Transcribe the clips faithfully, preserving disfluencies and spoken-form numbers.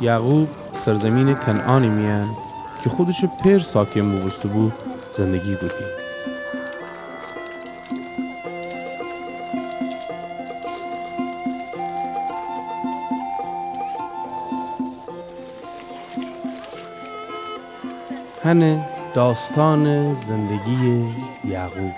یعقوب سرزمینٚ کنعانٚ میأن کی خودشٚ پئر ساکن بوبوسته‌بو، زندگی کودی. هنه داستانٚ زندگییٚ یعقوب.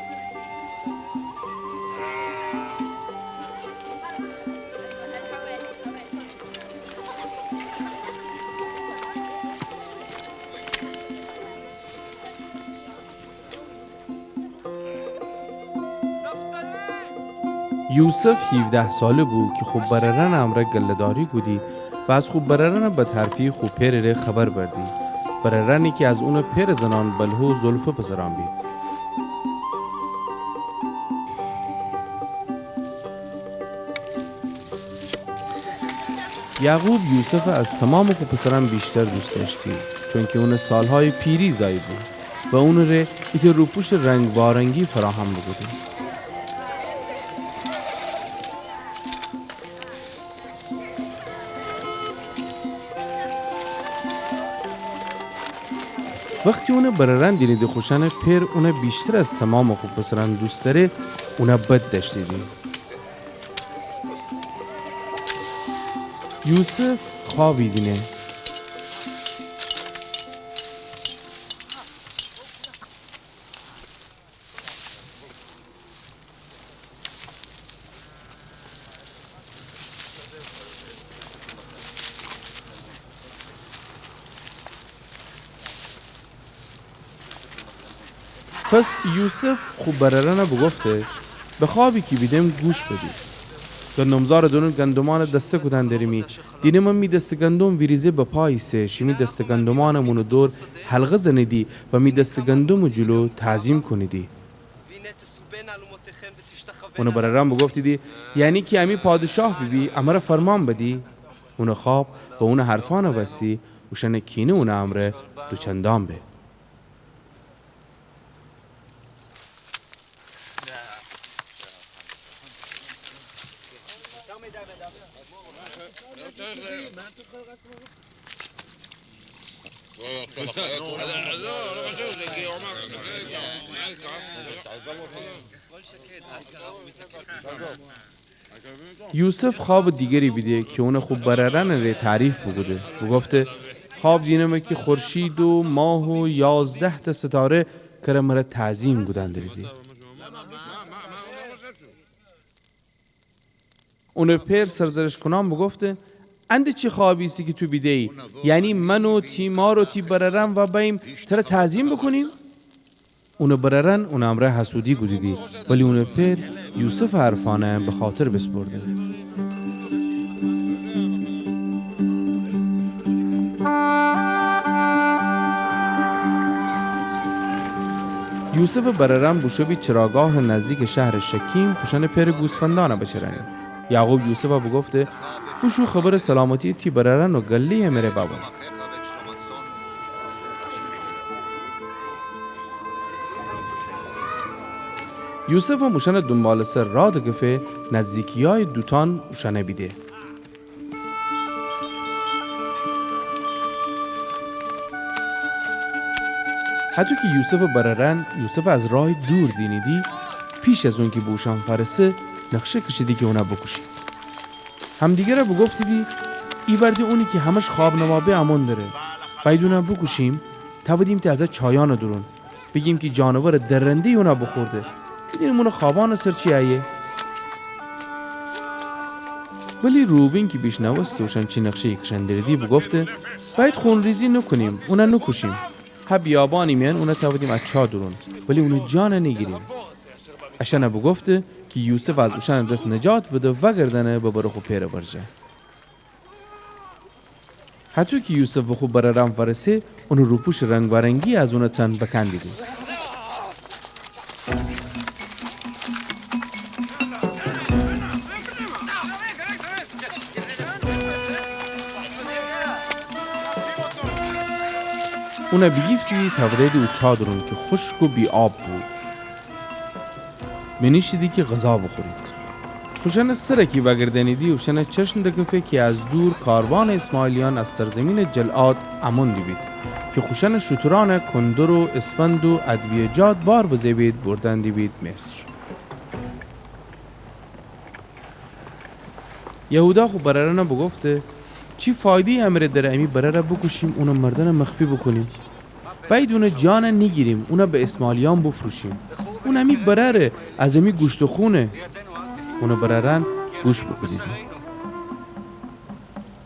یوسف هیوده ساله بو کی خو برأرأنٚ امرأ گله‌داری کودی و از خو برأرأنٚ بدحرفی خو پئرٚ ره خبر بردی. برأرأنی کی از اونٚ پئرٚ زنأن بلهه و زلفه پسرأن بید. یعقوب یوسفَ از تومامٚ خو پسرأن ویشتر دوست دأشتی، چونکی اونٚ سالهایٚ پیری زأی بو و اونٚ ره ایتأ روپوشٚ رنگ وارنگی فراهم بوکوده. وختی اونٚ برأرأن دینیدی خوشأنٚ پئر اونَ ویشتر از تومامٚ خو پسرأن دوست دأره، اونَ بد دأشتیدی. یوسف خوأبی دینه. پس یوسف خو برأرأنَ بوگفته: به خوأبی کی بیدم گوش بدید. گندمزارٚ دورون گندمأنَ دسته کودن دریمی، دینمم می دستٚ گندم ویریزه بپا ایسه، شیمی دستٚ گندمأنم اونٚ دور حلقه زنیدی و می دستٚ گندمٚ جلو تعظیم کونیدی. اونٚ برأرأن بوگفتیدی: یعنی کی امی پادشاه بیبی، امرَ فرمان بدی؟ اونٚ خوأب و اونٚ حرفأنٚ وستی اوشأنٚ کینه اونٚ امرأ دوچندان به. یوسف خوأبٚ دیگری بیده کی اونَ خو برأرأنٚ ره تعریف بوکوده. بوگفته: خوأب دینمه کی خورشید و ماه و یازده‌تأ ستاره کره مرَ تعظیم کودن دریدی. اونٚ پئر سرزنش کونان بوگفته: انده چی خوأبی ایسه کی تو بیده‌یی؟ یعنی من و تی مار و تی برأرأن وأ بأییم تره تعظیم بوکونیم؟ اونٚ برأرأن اونٚ امرأ حسودی کودیدی، ولی اونٚ پئر یوسفٚ حرفأنَ بخاطر بیسپرده. یوسفٚ برأرأن بوشو بید چراگاهٚ نزدیکٚ شهرٚ شکیم، خوشأنٚ پئرٚ گوسفندأنَ بچرأنید. یعقوب یوسفَ بوگفته: بوشو خبرٚ سلامتییٚ تی برأرأن و گله‌یٚ مره بأور. یوسفم اوشأنٚ دونبالٚ سر راه دکفه، نزدیکیأیٚ دوتان اوشأنَ بیده. هطو کی یوسفٚ برأرأن یوسفَ از رایٚ دور دینیدی، پیش از اونکی به اوشأن فأرسه، نقشه کشیدی کی اونَ بوکوشید. همدیگرَ بوگفتیدی: ایوأرده اونی کی همش خوأب‌نما به امون دره. بأید اونَ بوکوشیم، تأودیم تی از ا چایأنٚ دورون. بیگیم کی جانورٚ درنده‌یی اونَ بوخورده. بیدینیم اونٚ خوأبأنٚ سر چی ایه. ولی روبین کی بیشنوسته اوشأن چی نقشه‌یی کشأن دریدی، بوگفته: بأید خونریزی نوکونیم، اونَ نوکوشیم. هه بیابانٚ میأن اونَ تأودیم ا چا دورون، ولی اونٚ جانَ نیگیریم. اشأنَ بوگفته کی یوسفَ از اوشأنٚ دس نجات بده، وأگردأنه ببره خو پئرٚ ورجه. هطو کی یوسف به خو برأرأن فأرسه، اونٚ روپوشٚ رنگ وأرنگی از اونٚ تن بکندیدی. اونَ بیگیفتیدی تأودیدی او چا دورون کی خوشک و بی‌آب بو. بینیشتیدی کی غذا بوخورید. خوشأنٚ سرَ کی وأگردأنیدی، اوشأنٚ چشم دکفه کی از دور کاروانٚ اسماعیلیأن از سرزیمینٚ جلعاد امون دیبید، کی خوشأنٚ شترأنَ کندر و اسفند و ادویه‌جات بار بزه بید، بردن دیبید مصر. یهودا خو برأرأنَ بوگفته: چی فایده‌یی امره دأره امی برأرَ بوکوشیم، اونٚ مردنَ مخفی بوکونیم؟ بأیید اونٚ جانَ نیگیریم، اونَ به اسماعیلیأن بوفروشیم. اون امی برأره، از امی گوشت و خونه. اونٚ برأرأن گوش بوکودیدی.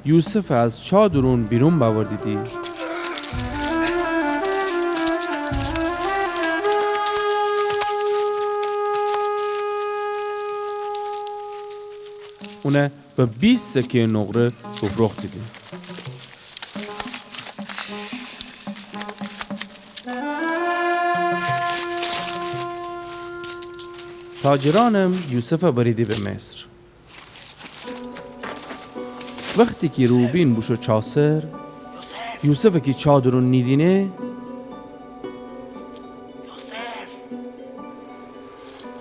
یوسفَ از چا دورون بیرون بأوردیدی. اونَ به بیست سکه‌یٚ نقره بوفروختیدی. تاجرأنم یوسفَ بریدی به مصر. وختی کی روبین بوشو چا سر، یوسفَ کی چا دورون نیدینه،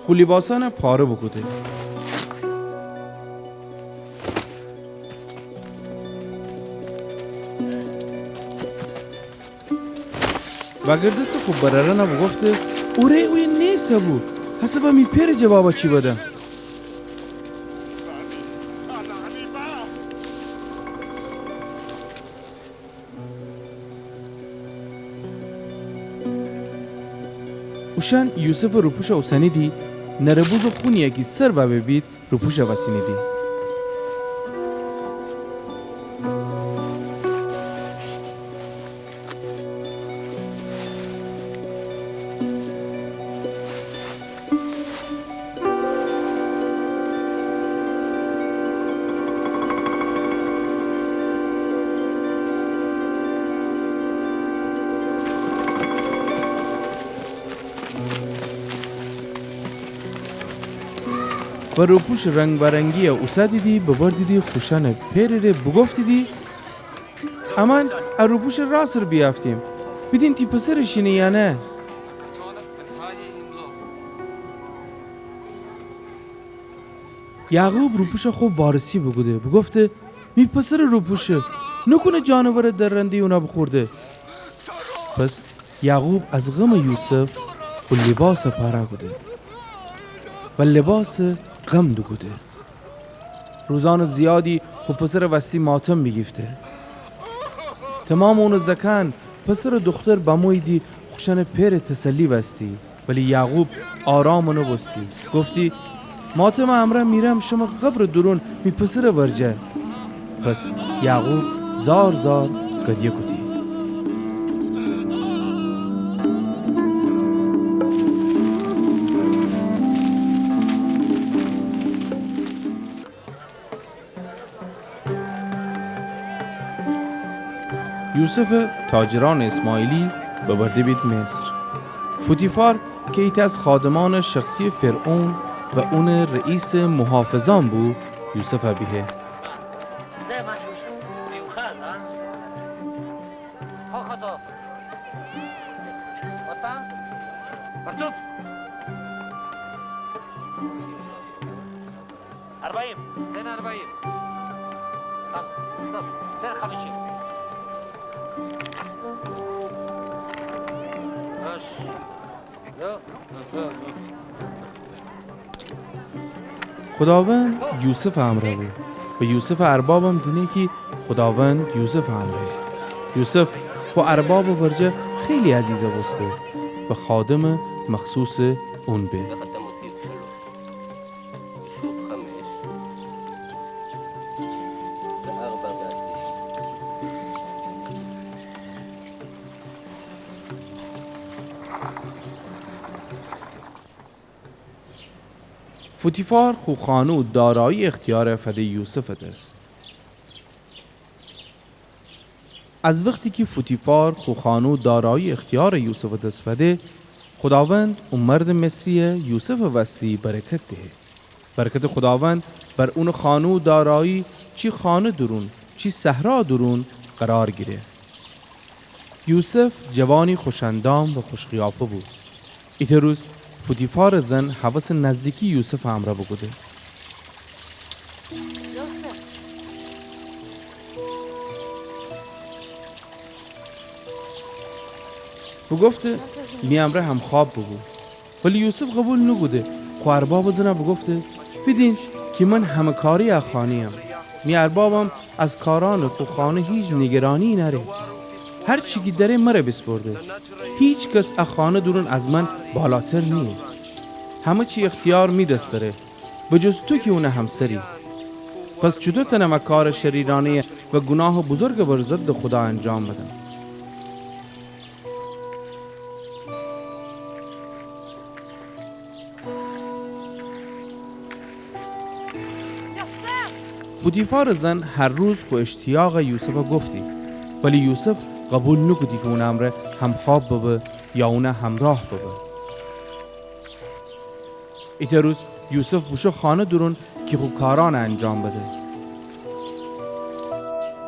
خو لیباسأنَ پاره بوکوده. وأگردسه خو برأرأنَ بوگفته: اوره اویه نیسه‌بو، هسه وا می پئرٚ جوابَ چی بدم؟ اوشأن یوسفٚ روپوشَ اوسنیدی، نربوزٚ خونی‌یَ کی سر وأبه بید، روپوشَ وسینیدی. و روپوشٚ رنگ وأرنگی‌یَ اوسدیدی، ببردیدی خوشأنٚ پئرٚ ره، بوگفتیدی: امأن ا روپوشٚ راسٚر بیأفتیم، بیدین تی پسرٚ شینه یا نه. یعقوب روپوشَ خو وارسی بوکوده، بوگفته: می پسرٚ روپوشه، نوکونه جانورٚ درنده‌یی اونَ بوخورده. پس یعقوب از غمٚ یوسف خو لیباسَ پاره کوده و لیباسٚ غم دوکوده. روزأنٚ زیادی خو پسرٚ وستی ماتم بیگیفته. تومامٚ اونٚ زأکأن، پسر و دوختر بموییدی خوشأنٚ پئرٚ تسلی وستی. ولی یعقوب آرام نوبوستی. گفتی: ماتمٚ امرأ میرم شمٚ قبرٚ دورون می پسرٚ ورجه. پس یعقوب زار زار گریه کودی. یوسفٚ تاجرأنٚ اسماعیلی ببرده بید مصر. فوتیفار کی ایتأ از خادمأنٚ شخصیٚ فرعون و اونٚ رئیسٚ محافظأن بو، یوسف بیهه. اربعین. بن اربعین. خم-، خم-، بن خمسین. بس. خوداوند یوسفٚ امرأ بو و یوسفٚ اربابم دینه کی خوداوند یوسفٚ امرأیه. یوسف خو اربابٚ ورجه خیلی عزیز بوسته و خادمٚ مخصوصٚ اون به. فوتیفار خو خانه و دارایی اختیار فده یوسفٚ دس. از وختی کی فوتیفار خو خانه و دارایی اختیار یوسفٚ دس فده، خوداوند او مردٚ مصری‌یَ یوسفٚ وستی برکت دهه. برکتٚ خوداوند بر اونٚ خانه و دارایی، چی خانه دورون، چی صحرا دورون قرار گیره. یوسف جوانی خوش‌اندام و خوش‌قیافه بو. ایتأ روز فوتیفارٚ زن هوسٚ نزدیکی یوسفٚ امرأ بوکوده. بوگفته: می امرأ همخواب بوبو. ولی یوسف قوبیل نوکوده، خو اربابٚ زنَ بوگفته: بیدین کی من همه‌کاره‌یٚ ا خانه‌یم. می اربابم از کارأنٚ خو خانه هیچ نیگرانی نأره. هر چی کی دأره مره بیسپرده. هیچ کس ا خانه دورون از من بالاتر نییه. همه چی اختیار می دس دأره، به جز تو کی اونٚ همسری. پس چوطو تأنم ا کارٚ شریرأنه‌یَ و گوناهٚ بزرگَ بر ضدٚ خودا انجام بدم؟ فوتیفارٚ زن هر روز خو اشتیاقَ یوسفَ گفتی، ولی یوسف قوبیل نوکودی کی اونٚ امرأ همخواب ببه یا اونٚ همراه ببه. ایتأ روز یوسف بوشو خانه دورون کی خو کارأنَ انجام بده.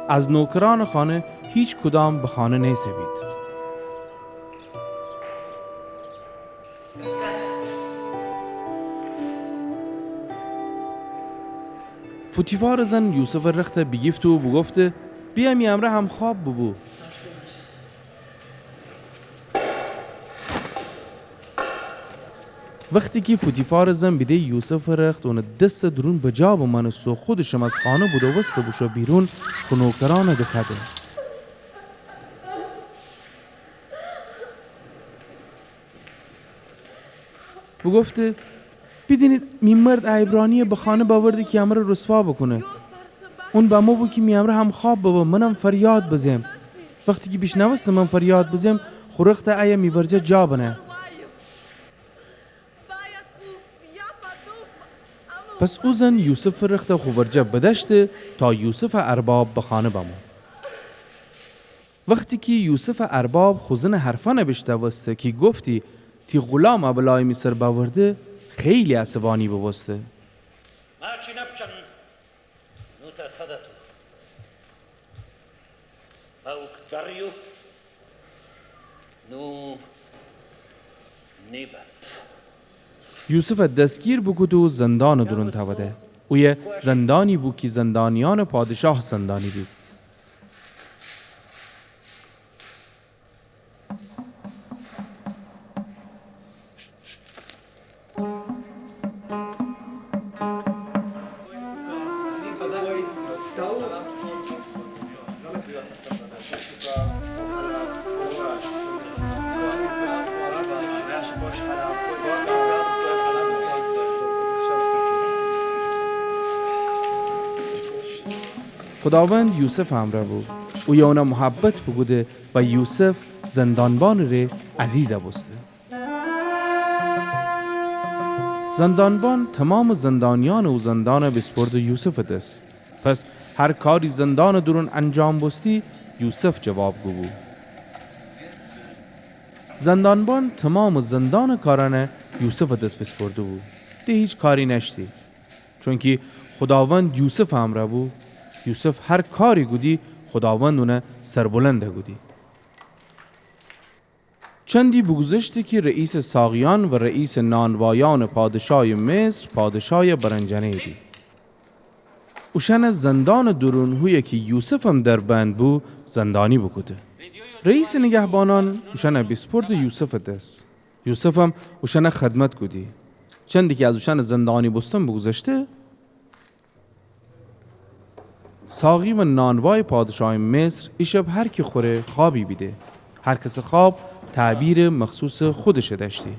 از نوکرأنٚ خانه هیچ کدام به خانه نیسه‌بید. فوتیفارٚ زن یوسفٚ رختَ بیگیفته و بوگفته: بیا، می امرأ همخواب بوبو. وختی کی فوتیفارٚ زن بیده یوسفٚ رخت اونٚ دستٚ دورون بجا بمأنسته و خودشم از خانه بودوسته بوشو بیرون، خو نوکرأنَ دوخوأده. بوگفته: بیدینید، می مرد ا عبرأنی‌یَ به خانه بأورده کی امرأ رسوا بوکونه. اون بمو بو کی می امرأ همخواب ببه، منم فریاد بزم. وختی کی بیشنوسته من فریاد بزم، خو رختَ ایه می ورجه جا بنه. پس او زن یوسفٚ رختَ خو ورجه بدأشته تا یوسفٚ ارباب به خانه بمو. وختی کی یوسفٚ ارباب خو زنٚ حرفأنَ بیشنوسته کی گفتی: تی غولام ا بلایَ می سر بأورده، خیلی عصبأنی بوبوسته. یوسفَ دسگیر بوکوده و زندانٚ دورون تأوده. اویه زندانی بو کی زندانیأنٚ پادشاه زندانی بید. خوداوند یوسفٚ امرأ بو. اویه اونَ محبت بوکوده و یوسف زندانبانٚ ره عزیز بوسته. زندانبان تومامٚ زندانیأنٚ او زندانَ بیسپرده یوسفٚ دس. پس هر کاری زندانٚ دورون انجام بوستی، یوسف جوابگو بو. زندانبان تومامٚ زندانٚ کارأنَ یوسفٚ دس بیسپرده بو. ده هیچ کاری نأشتی. چونکی خوداوند یوسفٚ امرأ بو، یوسف هر کاری کودی، خوداوند اونَ سربلند کودی. چندی بوگوذشته کی رئیسٚ ساقیأن و رئیسٚ نانوایأنٚ پادشایٚ مصر پادشایَ برنجأنه‌ییدی. اوشأنَ زندانٚ دورون، هویه کی یوسفم در بند بو، زندانی بوکوده. رئیسٚ نیگهبانأن اوشأنَ بیسپرده یوسفٚ دس. یوسفم اوشأنَ خدمت کودی. چندی کی از اوشأنٚ زندانی بوستن بوگوذشته، ساقی و نانوایٚ پادشایٚ مصر ایشب هر کی خوره خوابی بیده. هر کسٚ خواب تعبیرٚ مخصوصٚ خودشَ دأشتی.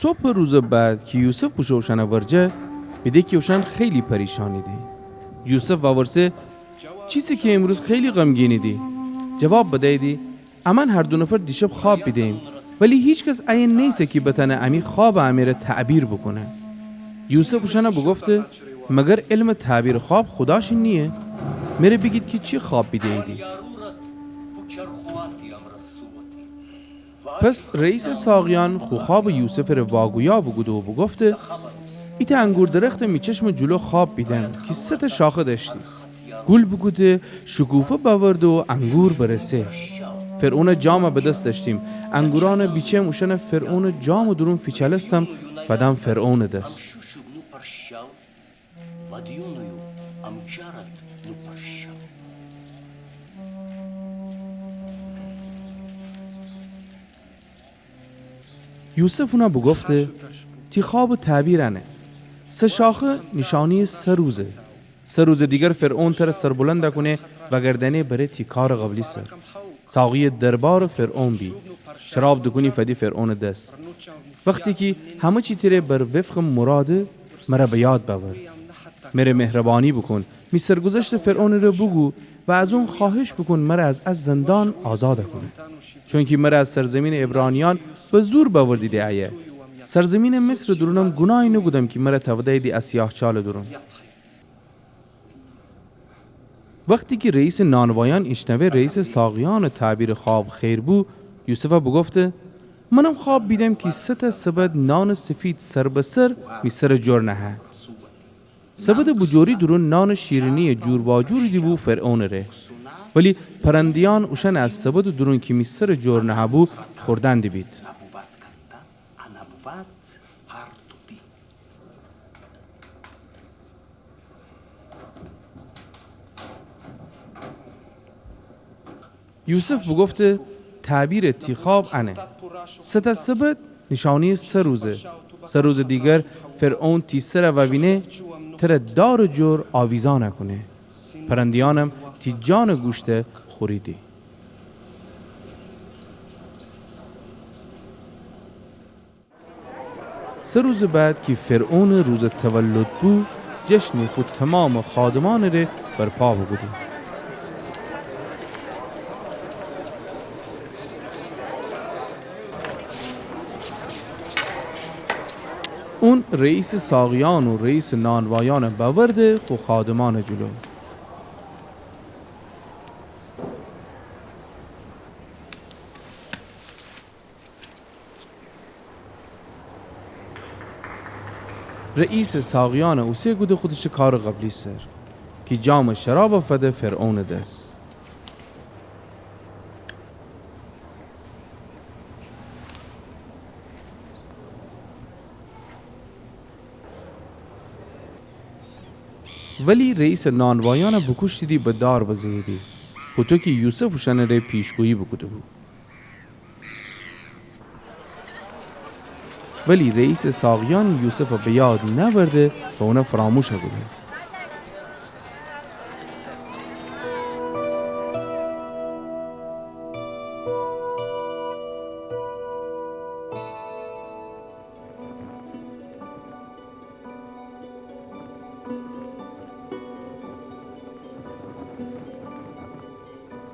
صبحٚ روزٚ بعد کی یوسف بوشو اوشأنٚ ورجه، بیده کی اوشأن خیلی پریشانیدی. یوسف وورسه: چیسه کی امروز خیلی غمگینیدی؟ جواب بدییدی: امأن هر دو نفر دیشب خواب بیده‌ییم، ولی هیچ کس ایه نیسه کی بتأنه امی خوابٚ امره تعبیر بوکونه. یوسف اوشأنَ بوگفته: مگر علمٚ تعبیرٚ خواب خوداشی نییه؟ مره بیگید کی چی خواب بیده‌ییدی؟ پس رئیسٚ ساقیأن خو خوابَ یوسفٚ ره واگویا بوکوده و بوگفته: ایتأ انگور درختَ می چشمٚ جلو خواب بیدم کی سه تأ شاخه دأشتی. گول بوکوده، شکوفه بأورده و انگور برسه. فرعونٚ جام به دس دأشتیم. انگورأنٚ بیچم اوشأنٚ فرعونٚ جامٚ دورون فیچلستم، فدم فرعونٚ دس. یوسف اونَ بوگفته: تی خوابٚ تعبیر انه. سه شاخه نیشأنه‌یٚ سه روزه. سه روزٚ دیگر فرعون تره سربلند کونه، وأگردأنه بره تی کارٚ قبلی سر. ساقیٚ دربارٚ فرعون بی. شراب دوکونی فدی فرعونٚ دس. وختی کی همه چی تره بر وفقٚ مراده، مره به یاد بأور. مره مهربانی بوکون، می سرگذشتٚ فرعونٚ ره بوگو و از اون خوأهش بوکون مره از ا زندان آزاد کونه. چونکی مره از سرزیمینٚ عبرانیأن به زور بأوردیدی ایه. سرزیمینٚ مصرٚ دورونم گوناهی نوکودم کی مره تأودأییدی ا سیاهچالٚ دورون. وختی کی رئیسٚ نانوایأن ایشنوه رئیسٚ ساقیأنٚ تعبیرٚ خواب خیر بو، یوسفَ بوگفته: منم خواب بیدم کی سه تأ سبد نانٚ سفید سر به سر می سرٚ جور نهه. سبدٚ بوجوری دورون نانٚ شیرینی‌یٚ جور واجوری دیبو فرعونٚ ره. ولی پرنده‌یأن اوشأنَ از سبدٚ دورون کی می سرٚ جور نهه‌بو خوردن دیبید. یوسف بوگفته: تعبیرٚ تی خواب انه. سه تأ سبد نیشأنه‌یٚ سه روزه. سه روزٚ دیگر فرعون تی سرَ وأوینه، تره دارٚ جور آویزأن کونه. پرنده‌یأنم تی جانٚ گوشتَ خوریدی. سه روزٚ بعد کی فرعونٚ روزٚ تولد بو، جشنی خو تومامٚ خادمأنٚ ره برپا بوکوده. اون رئیسٚ ساقیأن و رئیسٚ نانوایأنَ بأورده خو خادمأنٚ جلو. رئیسٚ ساقیأنَ اوسه کوده خودشٚ کارٚ قبلی سر، کی جامٚ شرابَ فده فرعونٚ دس. ولی رئیسٚ نانوایأنَ بوکوشتیدی به دار بزه‌ییدی، هوطو کی یوسف اوشأنٚ ره پیشگویی بوکوده‌بو. ولی رئیسٚ ساقیأن یوسفَ به یاد نأورده و اونَ فراموش کوده.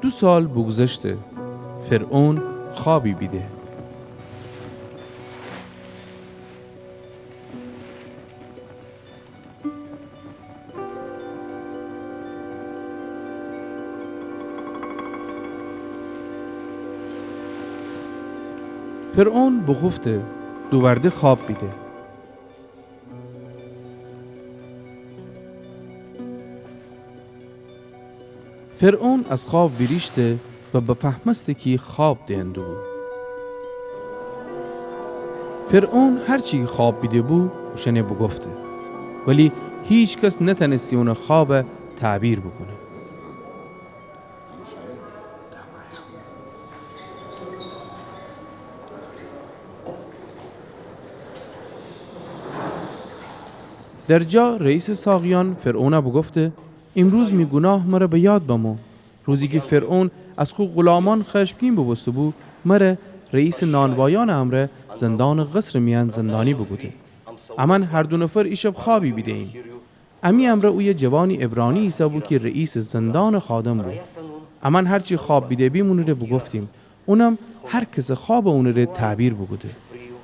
دو سال بوگذشته، فرعون خوأبی بیده. فرعون بوخوفته، دوورده خوأب بیده. فرعون از خوأب ویریشته و بفهمسته کی خوأب دئن دوبو. فرعون هر چی خوأب بیده‌بو، اوشأنَ بوگفته. ولی هیکس نتأنستی اونٚ خوأبَ تعبیر بوکونه. در جا رئیسٚ ساقیأن فرعونَ بوگفته: ایمروز می گوناه مرَ به یاد بمو. روزی کی فرعون از خو غلامأن خشمگین بوبوسته‌بو، مرَ رئیسٚ نانوایأنٚ امرأ زندانٚ قصرٚ میأن زندانی بوکوده. امأن هر دو نفر ایشب خوأبی بیده‌ییم. امی امرأ اویه جوانی عبرانی ایسه‌بو کی رئیسٚ زندانٚ خادم بو. امأن هر چی خوأب بیده‌بیم اونٚ ره بوگفتیم. اونم هر کسٚ خوأبَ اونٚ ره تعبیر بوکوده.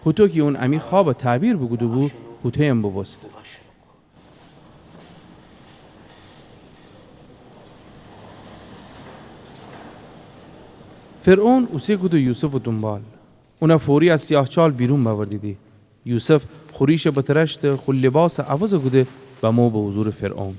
هوطو کی اون امی خوأبَ تعبیر بوکوده‌بو، هوطویم بوبوسته. فرعون اوسه کوده یوسفٚ دونبال. اونَ فوری از سیاهچال بیرون بأوردیدی. یوسف خو ریشَ بترأشته، خو لیباسَ عوضَ کوده، بمو به حضورٚ فرعون.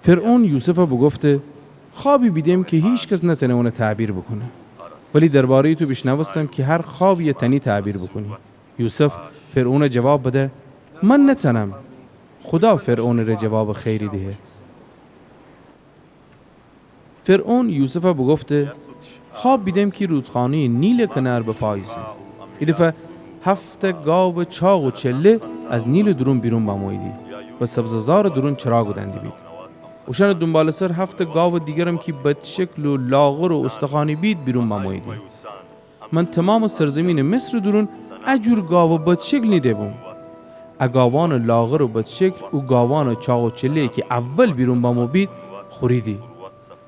فرعون یوسفَ بوگفته: خوأبی بیدم کی هیکس نتأنه اونَ تعبیر بوکونه. ولی درباره‌یٚ تو بیشنوستم کی هر خوأبی‌یَ تأنی تعبیر بوکونی. یوسف فرعونَ جواب بده: من نتأنم. خودا فرعونٚ ره جوابٚ خیری دهه. فرعون یوسفَ بوگفته: خوأب بیدم کی رودخانه‌یٚ نیلٚ کنار به پا ایسم. ایدفعه هفت گاوٚ چاق و چله از نیلٚ دورون بیرون بموییدی و سبزه‌زارٚ دورون چرا کودن دیبید. اوشأنٚ دونبالٚ سر هفت گاوٚ دیگرم کی بدشکل و لاغر و استخوأنی بید بیرون بموییدی. من تومامٚ سرزیمینٚ مصرٚ دورون ا جور گاوٚ بدشکل نیده بوم. ا گاوأنٚ لاغر و بدشکل او گاوأنٚ چاق و چله‌یی کی اول بیرون بمو بید خوریدی.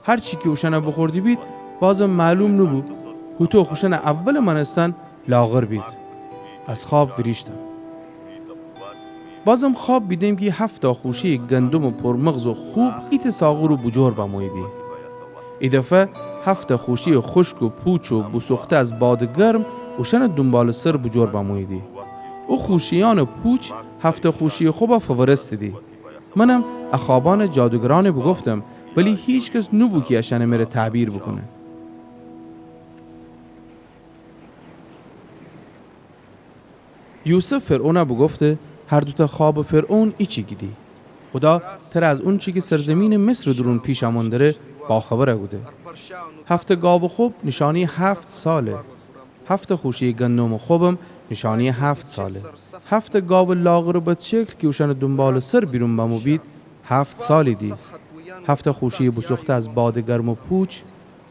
هر چی کی اوشأنَ بوخورده‌بید، بازم معلوم نوبو. هوطو خوشأنٚ اولٚ مأنستن لاغر بید. از خوأب ویریشتم. بازم خوأب بیدم کی هفتا خوشه‌یٚ گندمٚ پرمغزٚ خوب ایتأ ساغور و بوجور بموییدی. ایدفعه هفتا خوشه‌یٚ خوشک و پوچ و بوسوخته از بادٚ گرم اوشأنٚ دونبالٚ سر بوجور بموییدی. او خوشه‌یأنٚ پوچ هفتا خوشه‌یٚ خبَ فورستیدی. منم ا خوأبأنَ جادوگرأنَ بوگفتم، ولی هیکس نوبو کی اشأنَ مره تعبیر بوکونه. یوسف فرعونَ بوگفته: هر دوتأ خوأبٚ فرعون ایچی گیدی. خودا تره از اونچی کی سرزیمینٚ مصرٚ دورون پیش امون دره باخبر کوده. هفت گاوٚ خب نیشأنه‌یٚ هفت ساله. هفت خوشه‌یٚ گندمٚ خبم نیشأنه‌یٚ هفت ساله. هفت گاوٚ لاغرٚ بدشکل کی اوشأنٚ دونبالٚ سر بیرون بمو بید، هفت سالیدی. هفت خوشه‌یٚ بوسوخته از بادٚ گرم و پوچ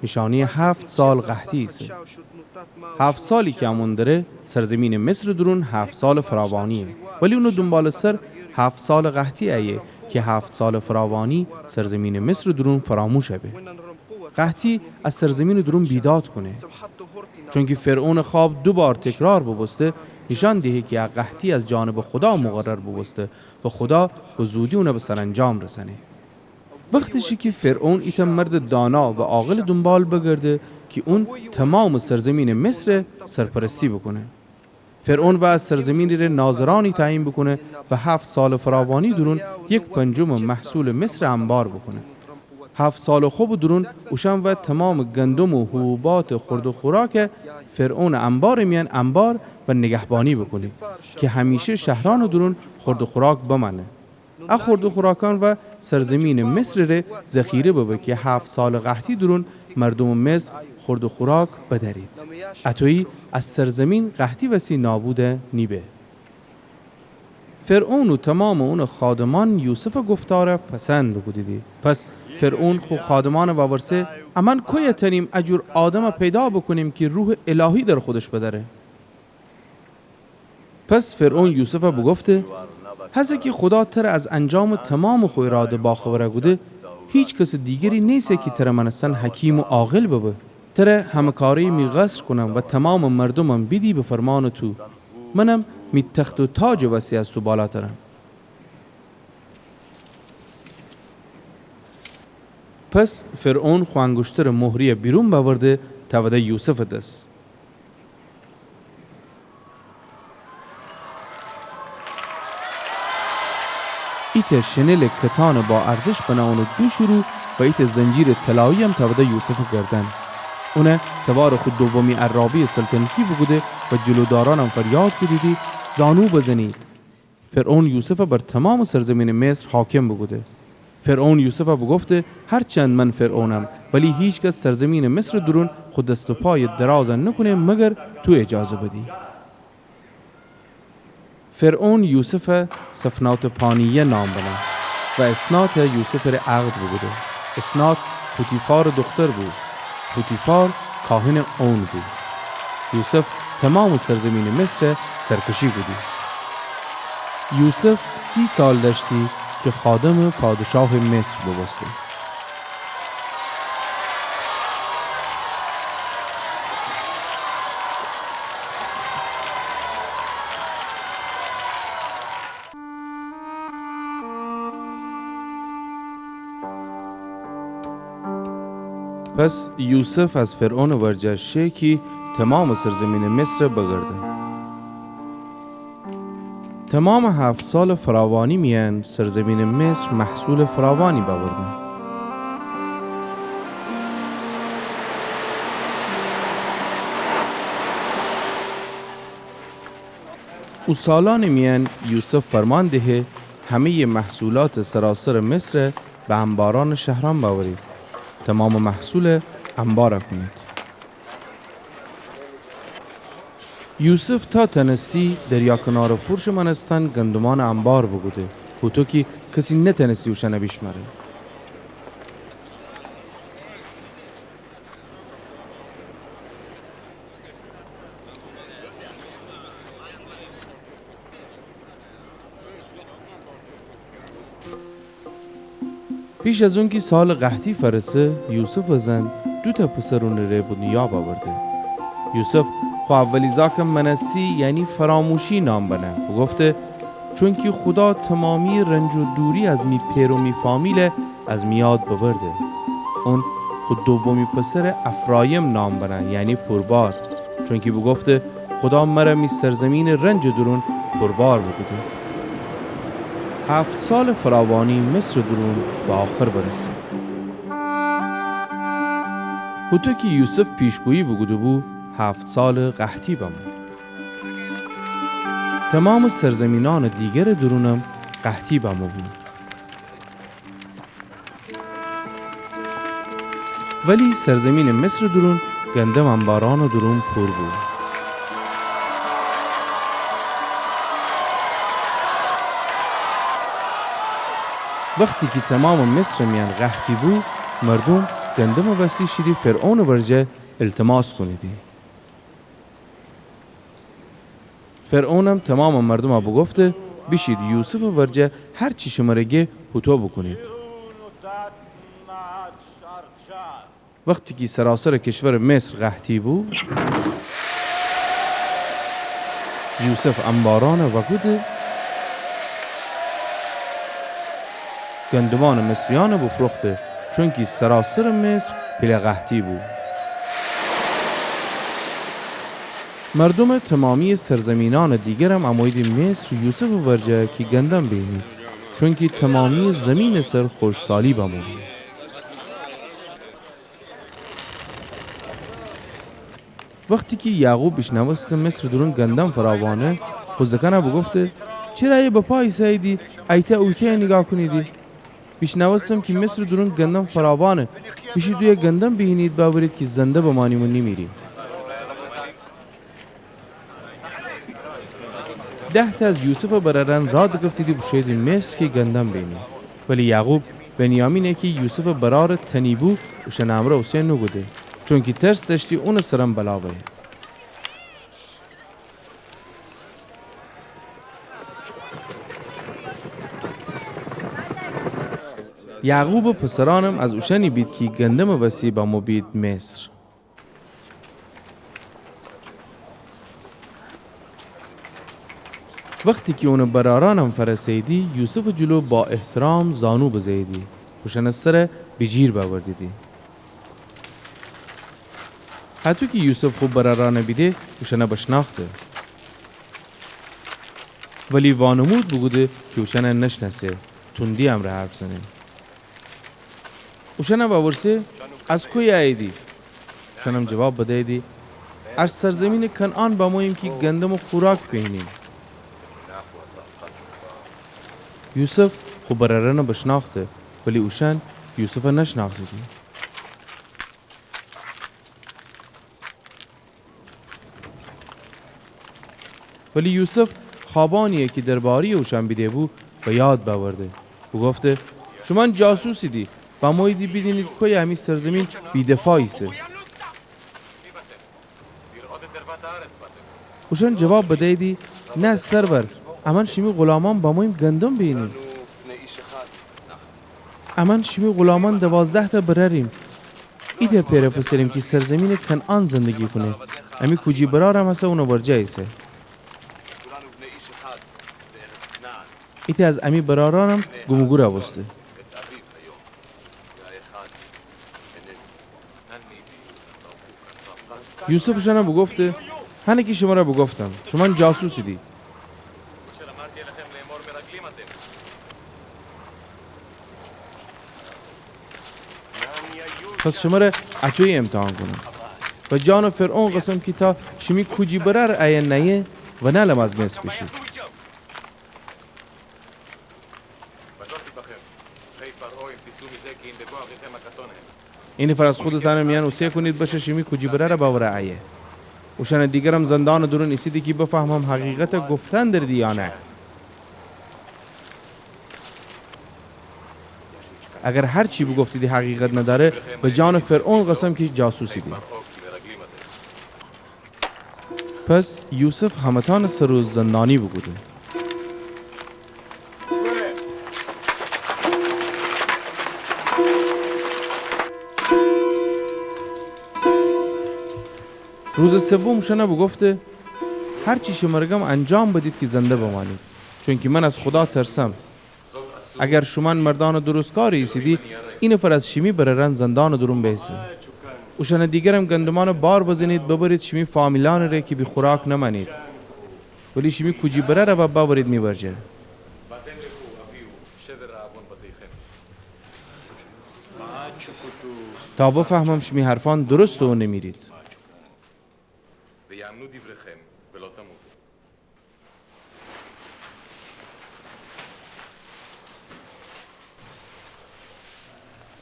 نیشأنه‌یٚ هفت سال قحطی ایسه. هفت سالی کی امون دره، سرزیمینٚ مصرٚ دورون هفت سالٚ فراوانییه. ولی اونٚ دونبالٚ سر هفت سالٚ قحطی ایه کی هفت سالٚ فراوانی سرزیمینٚ مصرٚ دورون فراموش به. قحطی از سرزیمینٚ دورون بیداد کونه. چونکی فرعونٚ خوأب دو بار تکرار بوبوسته، نیشأن دهه کی ا قحطی از جانبٚ خودا مقرر بوبوسته و خودا به زودی اونَ به سرانجام رسأنه. وختشه کی فرعون ایتأ مردٚ دانا و عاقلٚ دونبال بگرده کی اون تومامٚ سرزیمینٚ مصرَ سرپرستی بوکونه. فرعون وأ از سرزیمینٚ ره ناظرأنی تعیین بوکونه و هفت سالٚ فراوانی دورون یک پنجمٚ محصولٚ مصرَ انبار بوکونه. هفت سالٚ خبٚ دورون اوشأن وأ تومامٚ گندم و حبوباتٚ خورد و خوراکَ فرعونٚ انبارٚ میأن انبار و نگهبانی بوکونید کی همیشه شهرأنٚ دورون خورد و خوراک بمأنه. ا خورد و خوراکأن وأ سرزیمینٚ مصرٚ ره ذخیره ببه کی هفت سالٚ قحطی دورون مردومٚ مصر خورد و خوراک بدأرید. اطویی از سرزیمین قحطی وسی نابود نیبه. فرعون و تومامٚ اونٚ خادمأن یوسفٚ گفتارَ پسند بوکودیدی. پس فرعون خو خادمأنَ وورسه: امأن کویه تأنیم ا جور آدمَ پیدا بوکونیم کی روحٚ الهی در خودش بدأره؟ پس فرعون یوسفَ بوگفته: هسه کی خودا ترَ از انجامٚ تومامٚ خو اراده باخبر کوده، هیکس دیگری نیسه کی ترَ مأنستن حکیم و عاقل ببه. ترَ همه‌کاره‌یٚ می قصر کونم و تومامٚ مردومم بیدی به فرمانٚ تو. منم می تخت و تاجٚ وسی از تو بالاترم. پس فرعون خو انگشترٚ مهری‌یَ بیرون بأورده تأوده یوسفٚ دس. ایتأ شنلٚ کتانٚ با ارزش بنه اونٚ دوشٚ رو و ایتأ زنجیرٚ طلایی‌یم تأوده یوسفٚ گردن. اونَ سوارٚ خو دومی عرابه‌یٚ سلطنتی بوکوده و جلودارأنم فریاد کودیدی: زانو بزنید! فرعون یوسفَ بر تومامٚ سرزیمینٚ مصر حاکم بوکوده. فرعون یوسفَ بوگفته: هرچند من فرعونم، ولی هیکس سرزیمینٚ مصرٚ دورون خو دست و پایٚ درازَ نوکونه مگر تو اجازه بدی. فرعون یوسفَ صفنات‌پانیه نام بنه و اسناتَ یوسفٚ ره عقد بوکوده. اسنات فوتیفارٚ دوختر بو. فوتیفار کاهنٚ اون بو. یوسف تومامٚ سرزیمینٚ مصرَ سرکشی کودی. یوسف سی سال دأشتی کی خادمٚ پادشاهٚ مصر بوبوسته. پس یوسف از فرعونٚ ورجه شه کی تومامٚ سرزیمینٚ مصرَ بگرده. تمامٚ هفت سالٚ فراوانی میأن سرزیمینٚ مصر محصولٚ فراوانی بأوردن. او سالأنٚ میأن یوسف فرمان دهه همه‌یٚ محصولاتٚ سراسرٚ مصر به انبارأنٚ شهرأن بأورید. تمامٚ محصول انبار کونید. یوسف تا تأنستی دریا کنارٚ فرشٚ مأنستن گندمأنٚ انبار بوکوده، هوطو کی کسی نتأنستی اوشأن بیشمأره. پیش از اونکی سالٚ قحطی فأرسه، یوسفٚ زن دوتأ پسر اونٚ ره به دونیا بأورده. یوسف خو اولی زاکٚ منسی، یعنی فراموشی نام بنه، بوگفته: چونکی خودا تمامییٚ رنج و دوری از می پئر و می فامیل از می یاد ببرده. اون خو دومی پسرٚ افرایم نام بنه، یعنی پوربار، چونکی بوگفته: خودا مر می سرزیمینٚ رنجٚ دورون پوربار بوکوده. هفت سالٚ فراوانی مصرٚ دورون به آخر برسه. هوطو کی یوسف پیشگویی بوکوده‌بو، هفت سالٚ قحطی بمو. تمامٚ سرزیمینأنٚ دیگرٚ دورونم قحطی بمو بو. ولی سرزیمینٚ مصرٚ دورون گندم انبارأنٚ دورون پور بو. وختی کی تمامٚ مصرٚ میأن قحطی بو، مردوم گندمٚ وستی شیدی فرعونٚ ورجه ایلتماس کونیدی. فرعونم تمامٚ مردومَ بوگفته: بیشید یوسفٚ ورجه، هر چی شمره گه هوطو بوکونید. وختی کی سراسرٚ کشورٚ مصر قحطی بو، یوسف انبارأنَ وأکوده، گندمأنٚ مصریأنَ بوفروخته، چونکی سراسرٚ مصر پیله قحطی بو. مردومٚ تمامییٚ سرزیمینأنٚ دیگرم اموییدی مصر یوسفٚ ورجه کی گندم بیهینید، چونکی تمامییٚ زیمینٚ سر خوشکسالی بمو بو. وختی کی یعقوب بیشنوسته مصرٚ دورون گندم فراوانه، خو زأکأنَ بوگفته: چره ایه بپا ایسه‌ییدی، ایتأ اویتأیَ نیگاه کونیدی؟ بیشنوستم کی مصرٚ دورون گندم فراوانه، بیشید اویه گندم بیهینید بأورید کی زنده بمأنیم و نیمیریم. ده‌تأ از یوسفٚ برأرأن رأ دکفتیدی بوشوییدی مصر کی گندم بیهینید. ولی یعقوب بنیامینَ کی یوسفٚ برأرٚ تنی بو، اوشأنٚ امرأ اوسه نوکوده، چونکی ترس دأشتی اونٚ سرم بلا بأیه. یعقوبٚ پسرأنم از اوشأنی بید کی گندمٚ وسی بمو بید مصر. وختی کی اونٚ برأرأنم فأرسه‌ییدی، یوسفٚ جلو با احترام زانو بزه‌ییدی، خوشأنٚ سرَ بیجیر بأوردیدی. هطو کی یوسف خو برأرأنَ بیده، اوشأنَ بشنأخته. ولی وانمود بوکوده کی اوشأنَ نشنأسه، توندی امرأ حرف زنه. اوشأنَ وورسه: از کویه اییدی؟ اوشأنم جواب بدییدی: از سرزیمینٚ کنعان بموییم کی گندمٚ خوراک بیهینیم. یوسف خو برأرأنَ بشنأخته، ولی اوشأن یوسفَ نشنأختیدی. ولی یوسف خوأبأنی‌یَ کی درباره‌یٚ اوشأن بیده‌بو، به یاد بأورده. بوگفته: شومأن جاسوسیدی، بموییدی بیدینید کویه امی سرزیمین بی‌دفاع ایسه. اوشأن جواب بدییدی: نه سرور، امأن شیمی غولامأن بموییم گندم بیهینیم. امأن شیمی غولامأن دوازده‌تأ برأریم. ایتأ پئرٚ پسریم کی سرزیمینٚ کنعان زندگی کونه. امی کوجی برأرم هسه اونٚ ورجه ایسه. ایتأ از امی برأرأنم گومٚ گورَ بوسته. یوسف اوشأنَ بوگفته: هنه کی شمرَ بوگفتم، شومأن جاسوسیدی. پس شمره اطویی امتحان کونم. به جانٚ فرعون قسم کی تا شیمی کوجی برأر ایه نأیه، ونألم از مصر بیشید. اینفر از خودتأنٚ میأن اوسه کونید بشه شیمی کوجی برأرَ بأوره ایه. اوشأنٚ دیگرم زندانٚ دورون ایسیدی کی بفهمم حقیقتَ گفتن دریدی یا نه. اگر هر چی بوگفتیدی حقیقت ندأره، به جانٚ فرعون قسم کی جاسوسیدی. پس یوسف همه‌تأنٚ سر و زندانی بوکوده. روزٚ سوم اوشأنَ بوگفته: هر چی شمره گم انجام بدید کی زنده بمأنید، چونکی من از خودا ترسم. اگر شومأن مردأنٚ درستکاری ایسیدی، اینفر از شیمی برأرأن زندانٚ دورون بیسه. اوشأنٚ دیگرم گندومأنٚ بار بزنید، ببرید شیمی فامیلأنٚ ره کی بی خوراک نمأنید. ولی شیمی کوجی برأرَ وا بأورید می ورجه. تا بفهمم شیمی حرفأن درسته و نمیرید.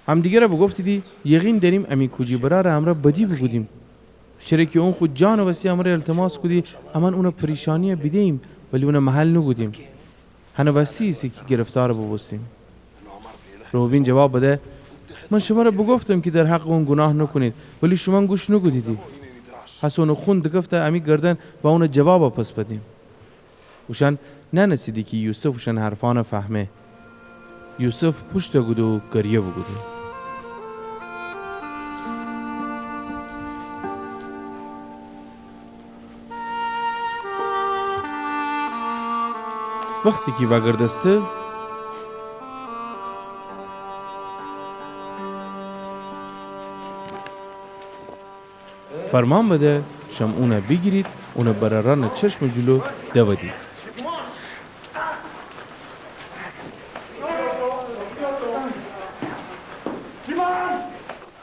همدیگرَ بوگفتیدی: یقین دأریم امی کوجی برأرٚ امرأ بدی بوکودیم، چره کی اون خو جانٚ وستی امرأ ایلتماس کودی، امأن اونٚ پریشانیَ بیده‌ییم، ولی اونَ محل نوکودیم. هنٚ وستی ایسه کی گرفتارَ بوبوستیم. روبین جواب بده: من شمرَ بوگفتم کی در حقٚ اون گوناه نوکونید، ولی شومأن گوش نوکودیدی. هسه اونٚ خون دکفته امی گردن و اونٚ جوابَ پس بدیم. اوشأن نأنستیدی کی یوسف اوشأنٚ حرفأنَ فهمه. یوسف پوشتَ کوده و گریه بوکوده. وختی کی وأگردسته، فرمأن بده شمعونَ بیگیرید، اونٚ برأرأنٚ چشمٚ جلو دودید.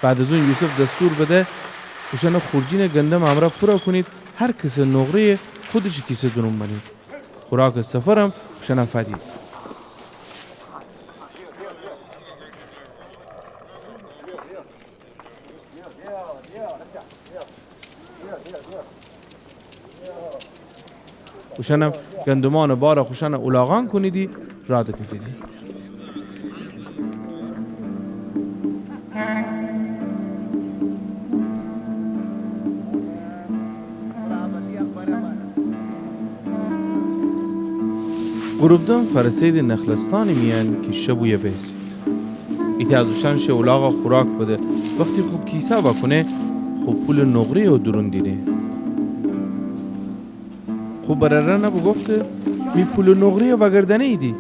بعد از اون یوسف دستور بده اوشأنَ خورجینٚ گندمٚ امرأ پورَ کونید، هر کسٚ نقره‌یَ خودشٚ کیسه دورون بنید. خوراکٚ سفرم اوشأنَ فدید. اوشأنم گندومأنٚ بارَ خوشأنٚ اولاغأن کونیدی، رأ دکفیدی. غروب دم فأرسه‌ییدی نخلستأنٚ میأن کی شب اویه بیسید. ایتأ از اوشأن شه اولاغَ خوراک بده، وختی خو کیسه وأکونه، خو پولٚ نقره‌یَ او دورون دینه. خو برأرأنَ بوگفته: می پولٚ نقره‌یَ وأگردأنه‌ییدی.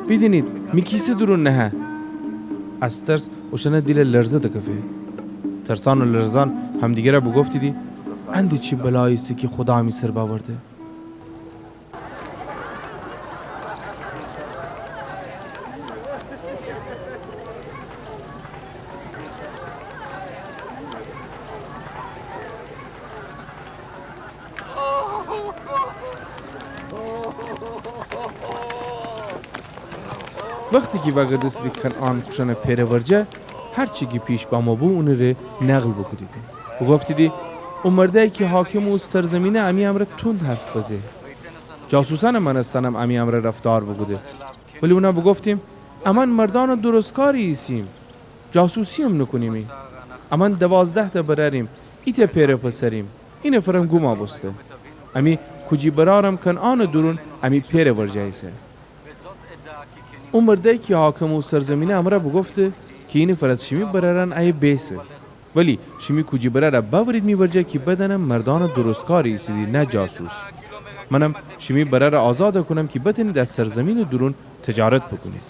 بیدینید، می کیسه دورون نهه. از ترس اوشأنٚ دیل لرزه دکفه. ترسأن و لرزأن همدیگرَ بوگفتیدی: ان ده چی بلایی ایسه کی خودا امی سر بأورده؟ وختی کی وأگردستیدی کنعان خوشأنٚ پئرٚ ورجه، هر چی کی پیش بمو بو اونٚ ره نقل بوکودیدی. بوگفتیدی: او مردأیی کی حاکمٚ او سرزمینه امی امرأ توند حرف بزه. جاسوسأنٚ مأنستنم امی امرأ رفتار بوکوده. ولی اونَ بوگفتیم: امأن مردأنٚ درستکاری ایسیم. جاسوسی‌یم نوکونیمی. امأن دوازده‌تأ برأریم، ایتأ پئرٚ پسریم. اینفرم گوما بوسته. امی کوجی برأرم کنعانٚ دورون امی پئرٚ ورجه ایسه. او مردأیی کی حاکمٚ او سرزمینه امرأ بوگفته کی اینفر از شیمی برأرأن ایه بیسه. ولی شیمی کوجی برأرَ بأورید می ورجه کی بدأنم مردأنٚ درستکاری ایسیدی، نه جاسوس. منم شیمی برأرَ آزادَ کونم کی بتأنید از سرزمینٚ دورون تجارت بوکونید.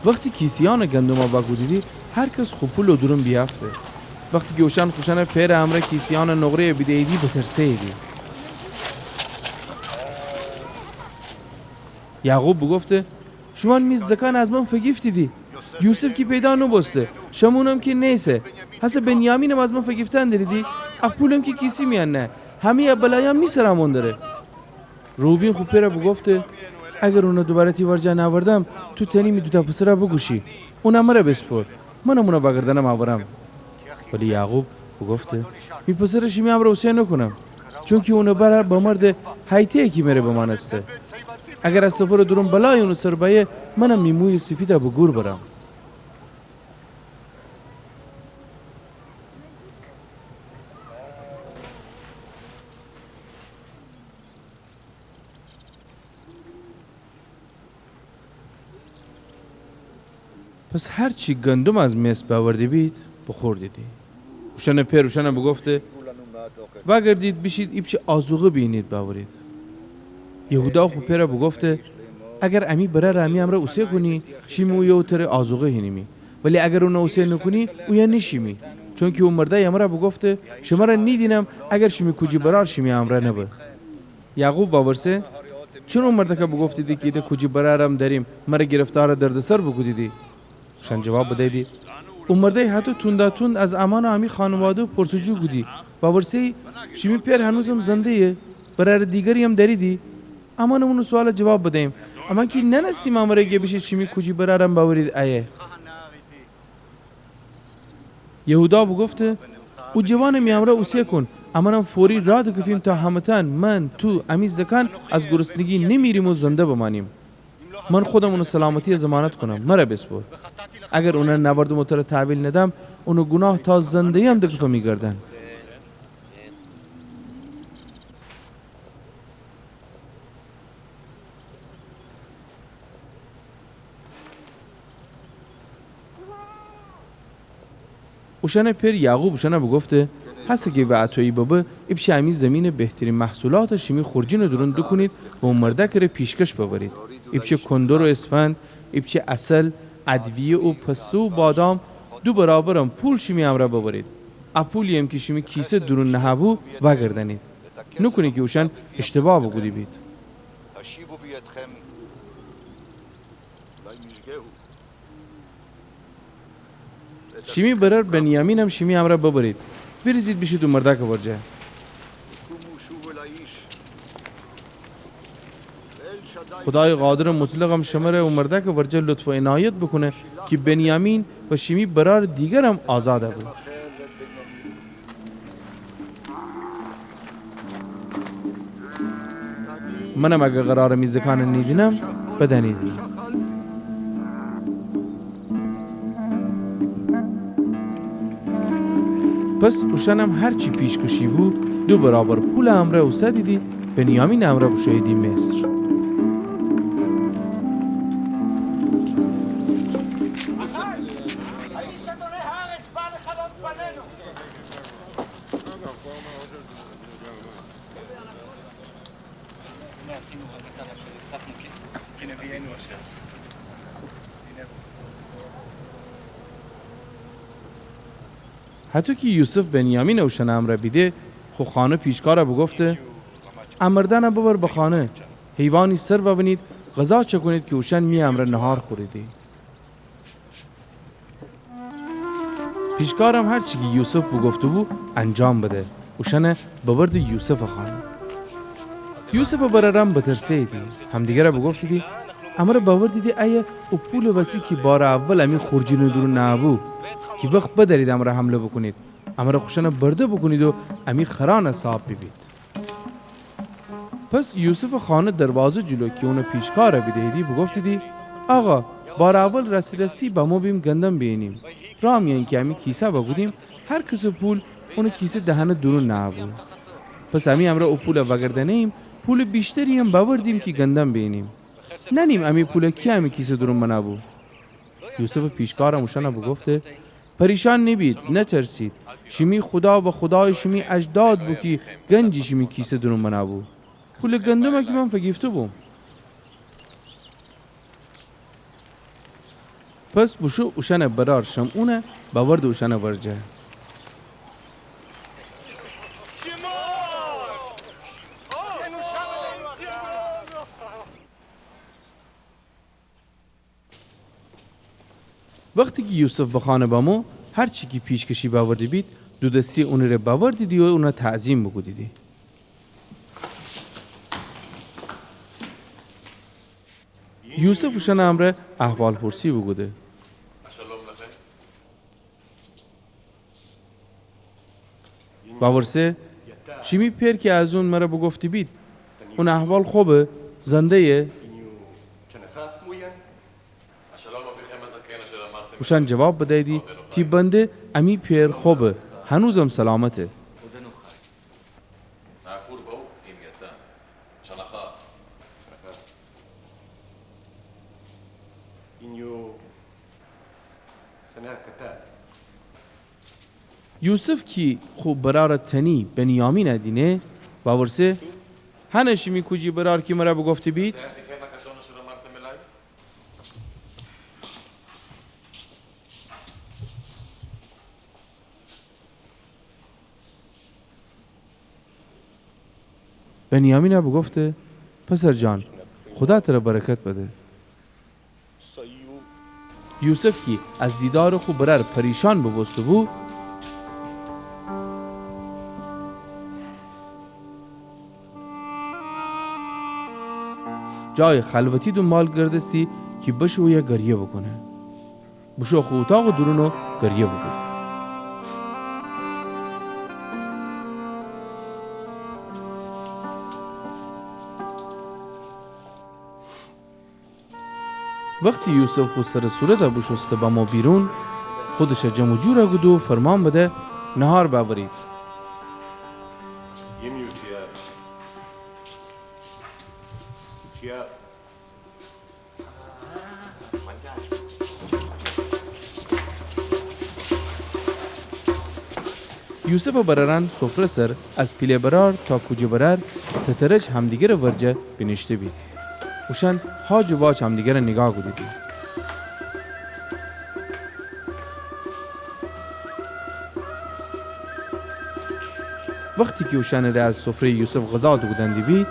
وختی کیسه‌یأنٚ گندمَ وأکودیدی، هر کس خو پولٚ دورون بیأفته. وختی کی اوشأن خوشأنٚ پئرٚ امرأ کیسه‌یأنٚ نقره‌یَ بیده‌ییدی، بترسه‌ییدی. یعقوب بوگفته: شومأن می زکان از من فیگیفتیدی. یوسف کی پیدا نوبوسته، شمعونم کی نیسه، هسه بنیامینم از من فیگیفتن دریدی؟ ا پولم کی کیسه میأن نه، همه‌یٚ ا بلایأن می سر امون دره. روبین خو پئره بوگفته: اگر اونَ دوواره تی ورجه نأوردم، تو تأنی می دوتأ پسرَ بوکوشی. اونَ مرَ بیسپر، منم اونَ وأگردأنم أورم. ولی یعقوب بوگفته: می پسرَ شیمی امرأ اوسه نوکونم، چونکی اونٚ برأر بمرده، هیته‌یه کی مره بمأنسته. اگر ا سفرٚ دورون بلایی اونٚ سر بأیه، منم می مویٚ سیفیدَ به گور برم. پس هر چی گندم از مصر بأورده بید، بوخوردیدی. اوشأنٚ پئر اوشأنَ بوگفته: وأگردید بیشید ایپچه آزوقه بیهینید بأورید. یهودا خو پئره بوگفته: اگر امی برأرَ امی امرأ اوسه کونی، شیمی اویه و تره آزوقه هینیمی. ولی اگر اونَ اوسه نوکونی، اویه نیشیمی. چونکی او مردأی امرَ بوگفته: شمرَ نیدینم اگر شیمی کوجی برأر شیمی امرأ نبه. یعقوب وورسه: چون او مردأکَ بوگفتیدی کی ایتأ کوجی برأرم دأریم، مرَ گرفتارٚ دردسر بوکودیدی؟ اوشأن جواب بدییدی: او مردأی هطو تونداتوند از امأن و امی خانواده پرس‌وجو کودی، وورسه‌یی: شیمی پئر هنوزم زنده‌یه؟ برأرٚ دیگری‌یم دأریدی؟ امأنم اونٚ سوالَ جواب بدییم. امأن کی نأنستیم امرَ گه بیشید شیمی کوجی برأرم بأورید ایه. یهودا بوگفته: او جوانَ می امرأ اوسه کون، امأنم فوری رأ دکفیم تا همه‌تأن، من، تو، امی زکان، از گرسنگی نیمیریم و زنده بمأنیم. من خودم اونٚ سلامتی‌یَ ضمانت کونم، مرَ بیسپر. اگر اونَ نأوردم و تره تحویل ندم، اونٚ گوناه تا زنده‌ییم دکفه می گردن. اوشأنٚ پئر یعقوب اوشأنَ بوگفته: هسه کی وأ اطویی ببه، ایپچه امی زیمینٚ بهترین محصولاتَ شیمی خورجینٚ دورون دوکونید و او مردأکٚ ره پیشکش ببرید. ایپچه کندر و اسفند، ایپچه عسل، ادویه و پسته و بادام، دو برابرم پول شیمی امرأ ببرید. ا پولی‌یم کی شیمی کیسه دورون نهه‌بو، وأگردأنید. نوکونه کی اوشأن اشتباه بوکوده بید. شیمی برأر بنیامینم شیمی امرأ ببرید. ویریزید بیشید او مردأکٚ ورجه. خودایٚ قادرٚ مطلقم شمره او مردأکٚ ورجه لطف و عنایت بوکونه کی بنیامین و شیمی برأرٚ دیگرم آزادَ به. منم اگر قرارٚ می زکانَ نیدینم، بدأنیدینم. پس اوشأنم هر چی پیشکشی بو، دو برابر پولٚ امرأ اوسدیدی، بنیامینٚ امرأ بوشوییدی مصر. هطو کی یوسف بنیامینَ اوشأنٚ امرأ بیده، خو خانه پیشکارَ بوگفته: ا مردأنَ ببر به خانه، حیوانی سر وأنید، غذا چأکونید کی اوشأن می امرأ نهار خوریدی. پیشکارم هر چی کی یوسف بوگفته‌بو انجام بده. اوشأنَ ببرده یوسفٚ خانه. یوسفٚ برأرأن بترسه‌ییدی، همدیگرَ بوگفتیدی: امرَ بأوردیدی ایه او پولٚ وسی کی بارٚ اول امی خورجینٚ دورون نهه‌بو، کی وخت بدأرید امرَ حمله بوکونید، امرَ خوشأنَ برده بوکونید و امی خرأنَ صاب بیبید. پس یوسفٚ خانه دروازه جلو کی اونٚ پیشکارَ بیده‌ییدی بوگفتیدی: آقا، بارٚ اول راستی راستی بمو بیم گندم بیهینیم. راه میأن کی امی کیسه بوکودیم، هر کسٚ پول اونٚ کیسه دهنه دورون نهه‌بو. پس امی امرأ او پولَ وأگردأنه‌ییم، پولٚ ویشتری‌یم بأوردیم کی گندم بیهینیم. نأنیم امی پولَ کی امی کیسه دورون بنه‌بو. یوسفٚ پیشکارم اوشأنَ بوگفته: پریشان نیبید، نترسید. شیمی خودا و خودایٚ شیمی اجداد بو کی گنجی شیمی کیسه دورون بنه‌بو. پولٚ گندمَ کی من فیگیفته‌بوم. پس بوشو اوشأنٚ برأر شمعونَ بأورده اوشأنٚ ورجه. وختی کی یوسف به خانه بمو، هر چی کی پیشکشی بأورده‌بید، دودستی اونٚ ره بأوردیدی و اونَ تعظیم بوکودیدی. یوسف اوشأنٚ امرأ احوالپرسی بوکوده. وورسه، شیمی پئر کی از اون مرَ بوگفته‌بید، اونٚ احوال خوبه، زنده‌یه؟ اوشأن جواب بدییدی، تی بنده، امی پئر خوبه، هنوزم سلامته. یوسف کی خو برأرٚ تنی بنیامینَ دینه، وورسه، هنه شیمی کوجی برأر کی مرَ بوگفته‌بید؟ بنیامینَ بوگفته، پسر جان، خودا ترَ برکت بده. یوسف کی از دیدارٚ خو برأر پریشان بوبوسته‌بو، جایٚ خلوتی دونبال گردستی کی بشه اویه گریه بوکونه. بوشو خو اوطاقٚ دورون و گریه بوکودی. وختی یوسف خو سرٚ صورتَ بوشوسته بمو بیرون، خودشَ جمع و جورَ کوده و فرمان بده، نهار بأورید. یوسفٚ برأرأن سفره سر از پیله برأر تا کوجه برأر تترج همدیگرٚ ورجه بینیشته‌بید. اوشأن هاج و واج همدیگرَ نیگاه کودیدی. وختی کی اوشأنٚ ره از سفره‌یٚ یوسف غذا دوکودن دیبید،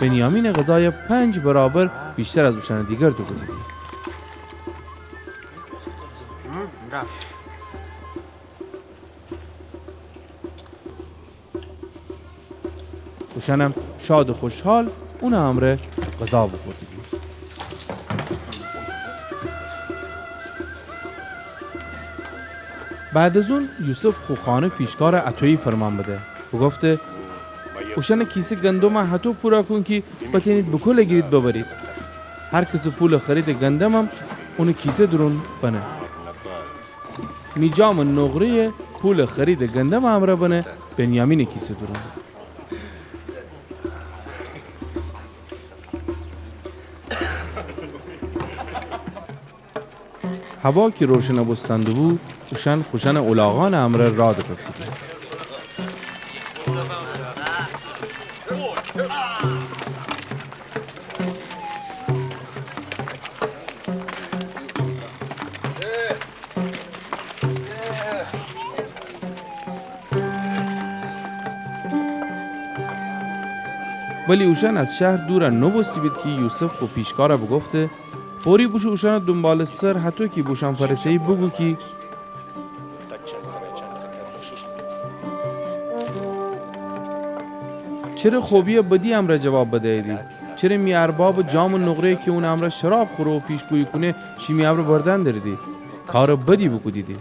بنیامینٚ غذایَ پنج برابر ویشتر از اوشأنٚ دیگر دوکودیدی. اوشأنم شاد و خوشحال اونٚ امرأ غذا بوخوردیدی. بعد از اون یوسف خو خانه پیشکارَ اطویی فرمان بده، بوگفته، اوشأنٚ کیسه گندمَ هطو پورَ کون کی بتأنید به کول گیرید ببرید. هر کسٚ پولٚ خریدٚ گندمم اونٚ کیسه دورون بنه. می جامٚ نقره‌یَ پولٚ خریدٚ گندمٚ امرأ بنه بنیامینٚ کیسه دورون. هوا کی روشنَ بوستنده‌بو، اوشأن خوشأنٚ الاغأنٚ امرأ راه دکفتیدی. ولی اوشأن از شهر دورَ نوبوسته‌بید کی یوسف خو پیشکارَ بوگفته، فوری بوشو اوشأنٚ دونبالٚ سر، هطو کی به اوشأن فأرسه‌یی بوگو کی چره خوبیَ بدی امرأ جواب بدییدی؟ چره می اربابٚ جامٚ نقره‌یَ کی اونٚ امرأ شراب خوره و پیشگویی کونه، شیمی امرأ بردن دریدی؟ کارٚ بدی بوکودیدی.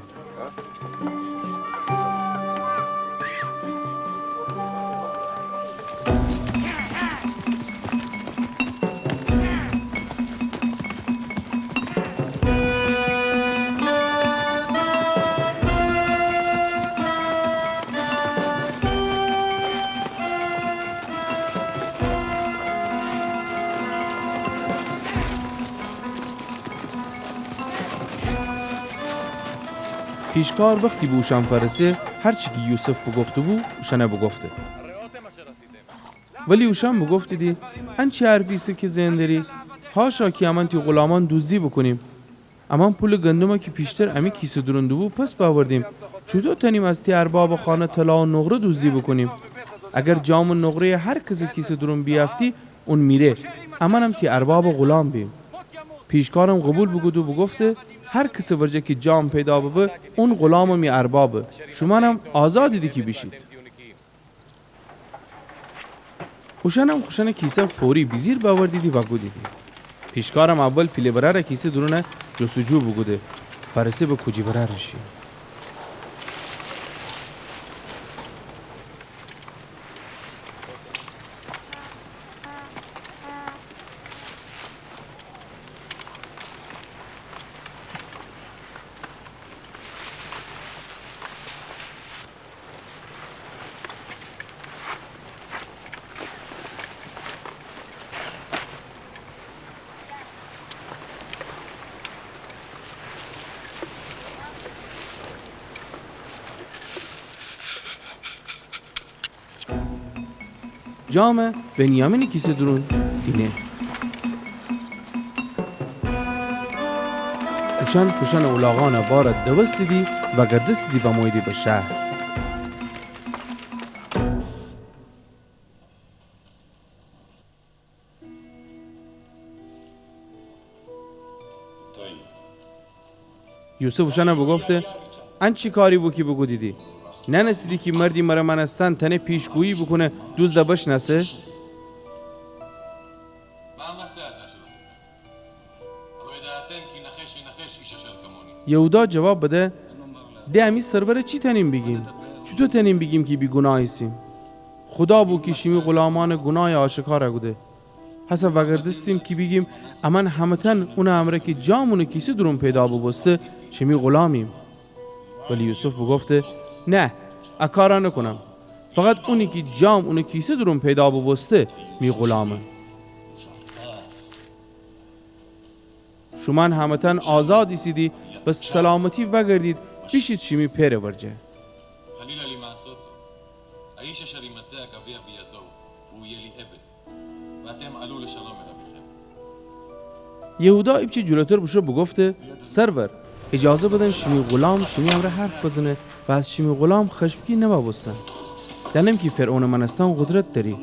پیشکار وختی به اوشأن فأرسه، هر چی کی یوسف بوگفته‌بو، اوشأنَ بوگفته. ولی اوشأن بوگفتیدی، ان چی حرفی ایسه کی زئن دری؟ حاشا کی امأن تی غلامأن دوزدی بوکونیم. امأن پولٚ گندمَ کی پیشتر امی کیسه دورون دوبو پس بأوردیم. چوطو تأنیم از تی اربابٚ خانه طلا و نقره دوزدی بوکونیم؟ اگر جام و نقره‌یٚ هر کسٚ کیسه دورون بیأفتی، اون میره. امأنم تی اربابٚ غلام بیم. پیشکارم قوبیل بوکوده و بوگفته: هر کسٚ ورجه کی جام پیدا ببه، اون غلامٚ می اربابه. شومأنم آزادیدی کی بیشید. اوشأنم خوشأنٚ کیسه فوری بیجیر بأوردیدی و کودیدی. پیشکارم اول پیله برأرٚ کیسه دورون جستجو بوکوده، فأرسه به کوجی برأرٚ شی. جامَ بنیامینٚ کیسه دورون دینه. اوشأن خوشأنٚ الاغأنَ بار دوستیدی و گردستیدی بموییدی به شهر. یوسف اوشأنَ بوگفته: ان چی کاری بو کی بوکودیدی؟ نأنستیدی کی مردی مرَ مأنستن تأنه پیشگویی بوکونه، دوزدَ بشنأسه؟ یهودا جواب بده: د امی سرورَ چی تأنیم بیگیم؟ چوطو تأنیم بیگیم کی بیگوناه ایسیم؟ خودا بو کی شیمی غلامأنٚ گونایَ آشکارَ کوده. هسه وأگردستیم کی بیگیم امأن همه‌تأن اونٚ امرأ کی جام اونٚ کیسه دورون پیدا بوبوسته، شیمی غلامیم. ولی یوسف بوگفته: نه، ا کارَ نوکونم. فقط اونی کی جام اونٚ کیسه دورون پیدا بوبوسته، می غلامه. شومأن همه‌تأن آزاد ایسیدی، به سلامتی وأگردید، بیشید شیمی پئرٚ ورجه. یهودا ایپچه جلوتر بوشو بوگفته: سرور، ایجازه بدن شیمی غلام شیمی امرأ حرف بزنه و از شیمی غلام خشمگین نوأ بوستن. دأنم کی فرعونٚ مأنستن قدرت دأری.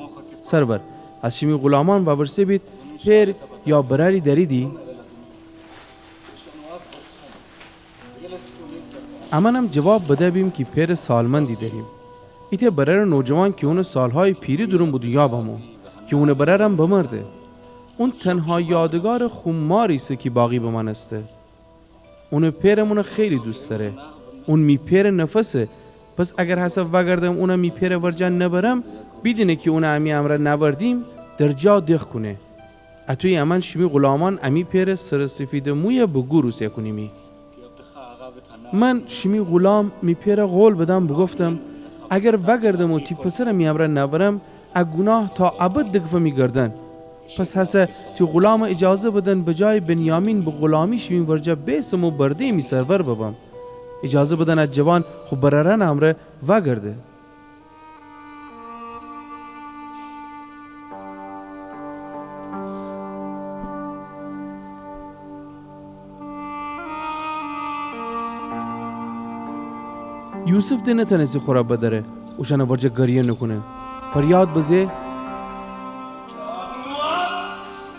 سرور، از شیمی غلامأن وورسه بید پئر یا برأری دأریدی؟ امأنم جواب بده بیم کی پئرٚ سالمندی دأریم. ایتأ برأرٚ نوجوان کی اونٚ سالهایٚ پیری دورون به دونیا بمو، کی اونٚ برأرم بمرده. اون تنها یادگارٚ خو مار ایسه کی باقی بمأنسته. اونٚ پئرم اونَ خیلی دوست دأره. اون می پئرٚ نفسه. پس اگر هسه وأگردم اونَ می پئرٚ ورجه نبرم، بیدینه کی اونَ امی امرأ نأوردیم، در جا دق کونه. اطویی امأن شیمی غلامأن امی پئرٚ سرٚ سیفیدٚ مویَ به گور اوسه کونیمی. من شیمی غلام می پئرَ قول بدم، بوگفتم: اگر وأگردم و تی پسرَ می امرأ نأورم، ا گوناه تا ابد دکفه می گردن. پس هسه تی غلامَ ایجازه بدن به جایٚ بنیامین به غلامی شیمی ورجه بیسم و برده‌یٚ می سرور ببم. ایجازه بدن ا جوان خو برأرأنٚ امرأ وأگرده. یوسف ده نتأنستی خورَ بدأره، اوشأنٚ ورجه گریه نوکونه. فریاد بزه: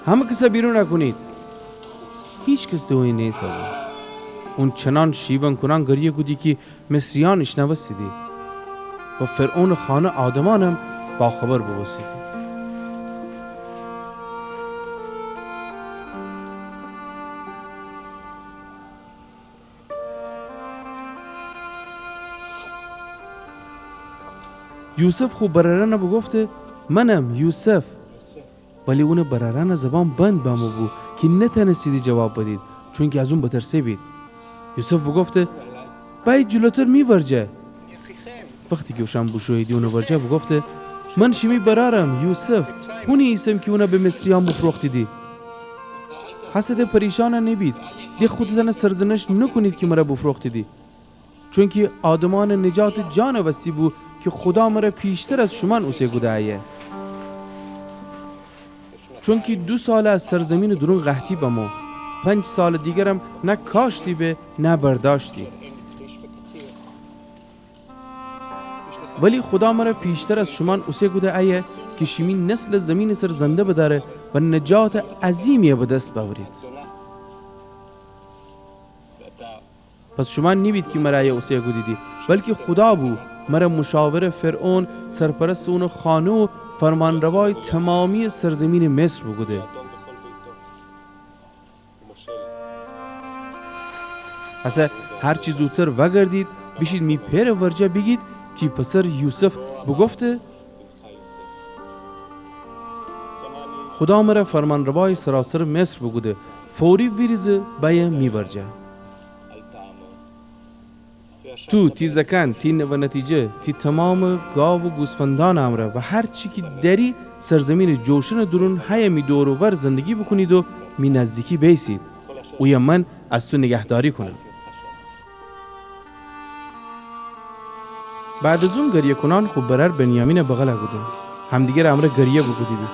همه کسَ بیرون کونید. هیچ کس ده اونی نیسه بو. اون چنان شیون کونأن گریه کودی کی مصریأن ایشنوستیدی و فرعونٚ خانه آدمأنم باخبر بوبوستیدی. یوسف خو برأرأنَ بوگفته: منم یوسف. ولی اونٚ برأرأنٚ زبان بند بمو بو کی نتأنستیدی جواب بدید، چونکی از اون بترسه بید. یوسف بوگفته: بأیید جلوتر می ورجه. وختی کی اوشأن بوشوییدی اونٚ ورجه، بوگفته: من شیمی برأرم یوسف، هونی ایسم کی اونَ به مصریأن بوفروختیدی. هسه ده پریشان نیبید، ده خودتأنَ سرزنش نوکونید کی مرَ بوفروختیدی. چونکی آدمأنٚ نجاتٚ جانٚ وستی بو کی خودا مرَ پیشتر از شومأن اوسه کوده ایه. چونکی دو ساله از سرزمینٚ دورون قحطی بمو، پنج سالٚ دیگرم نه کاشتی به نه برداشتی. ولی خودا مره پیشتر از شومأن اوسه کوده ایه کی شیمی نسلٚ زیمینٚ سر زنده بدأره و نجاتٚ عظیمی به دس بأورید. پس شومأن نیبید کی مره ایه اوسه کودیدی، بلکی خودا بو، مره مشاورٚ فرعون، سرپرستٚ اونٚ خانه و فرمانروایٚ تومامییٚ سرزیمینٚ مصر بوکوده. هسه هر چی زودتر وأگردید، بیشید می پئرٚ ورجه بیگید کی پسر یوسف بوگفته، خودا مره فرمانروایٚ سراسرٚ مصر بوکوده، فوری ویریزه بأیه می ورجه. تو، تی زأکأن، تی نوه نتیجه، تی تومامٚ گاو و گوسفندأنٚ امرأ و هر چی کی دأری، سرزیمینٚ جوشنٚ دورون هیه می دور و ور زندگی بوکونید و می نزدیکی بیسید. اویه من از تو نیگهداری کونم. بعد از اون گریه‌کونأن خو برأر بنیامینه بغل کوده. همدیگرٚ امرأ گریه بوکودیدی.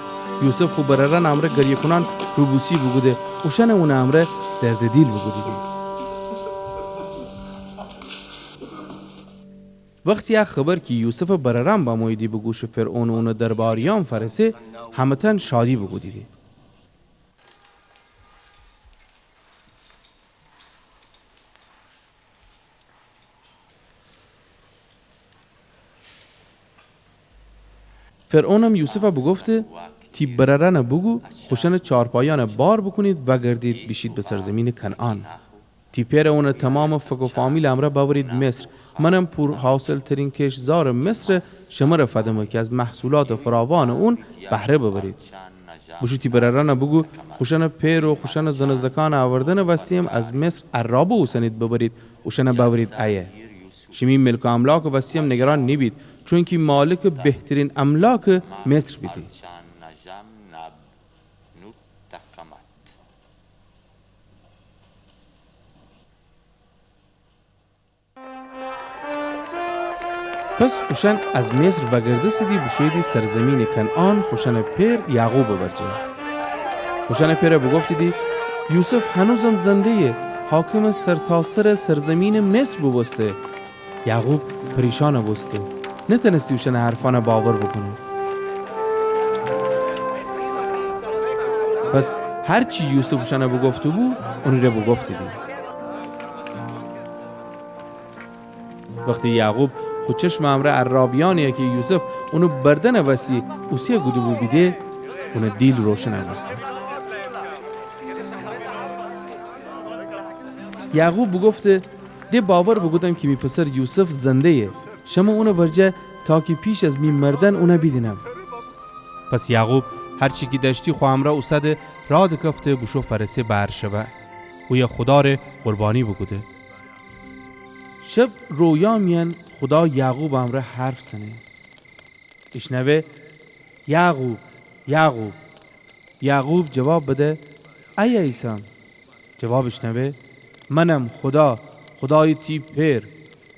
یوسف خو برأرأنٚ امرأ گریه‌کونأن روبوسی بوکوده، اوشأنم اونٚ امرأ دردٚ دیل بوکودیدی. وختی ا خبر کی یوسفٚ برأرأن بموییدی به گوشٚ فرعون و اونٚ درباریأن فأرسه، همه‌تأن شادی بوکودیدی. فرعونم یوسفَ بوگفته: تی برأرأنَ بوگو خوشأنٚ چارپایأنَ بار بوکونید، وأگردید بیشید به سرزمینٚ کنعان. تی پئرَ اونٚ تومامٚ فک و فامیلٚ امرأ بأورید مصر. منم پورحاصل‌ترین کشتزارٚ مصرَ شمرَ فدمه کی از محصولاتٚ فراوانٚ اون بهره ببرید. بوشو تی برأرأنَ بوگو خوشأنٚ پئر و خوشأنٚ زن و زأکأنٚ اوردنٚ وستی‌یم از مصر عرابه اوسنید ببرید، اوشأنَ بأورید ایه. شیمی ملک و املاکٚ وستی‌یم نگران نیبید، چونکی مالکٚ بهترین املاکٚ مصر بیدی. پس اوشأن از مصر وأگردستیدی، بوشوییدی سرزمینٚ کنعان، خوشأنٚ پئر یعقوبٚ ورجه. خوشأنٚ پئرَ بوگفتیدی: یوسف هنوزم زنده‌یه، حاکمٚ سرتاسرٚ سرزمینٚ مصر بوبوسته. یعقوب پریشانَ بوسته، نتأنستی اوشأنٚ حرفأنَ باور بوکونه. پس هر چی یوسف اوشأنَ بوگفته‌بو، اونی‌ره بوگفتیدی. وختی یعقوب خو چشمٚ امرأ عرابیأنی‌یَ کی یوسف اونٚ بردنٚ وسی اوسه کوده‌بو بیده، اونٚ دیل روشنَ بوسته. یعقوب بوگفته: د باور بوکودم کی می پسر یوسف زنده‌یه. شمه اونٚ ورجه تا کی پیش از می مردن اونَ بیدینم. پس یعقوب هر چی کی دأشتی خو امرأ اوسده، راه دکفته بوشو فأرسه بئرشبع. اویه خودا ره قربانی بوکوده. شب رویا میأن خودا یعقوبٚ امرأ حرف زنه. ایشنوه: یعقوب، یعقوب. یعقوب جواب بده: ایه ایسم. جواب ایشنوه: منم خودا، خودایٚ تی پئر.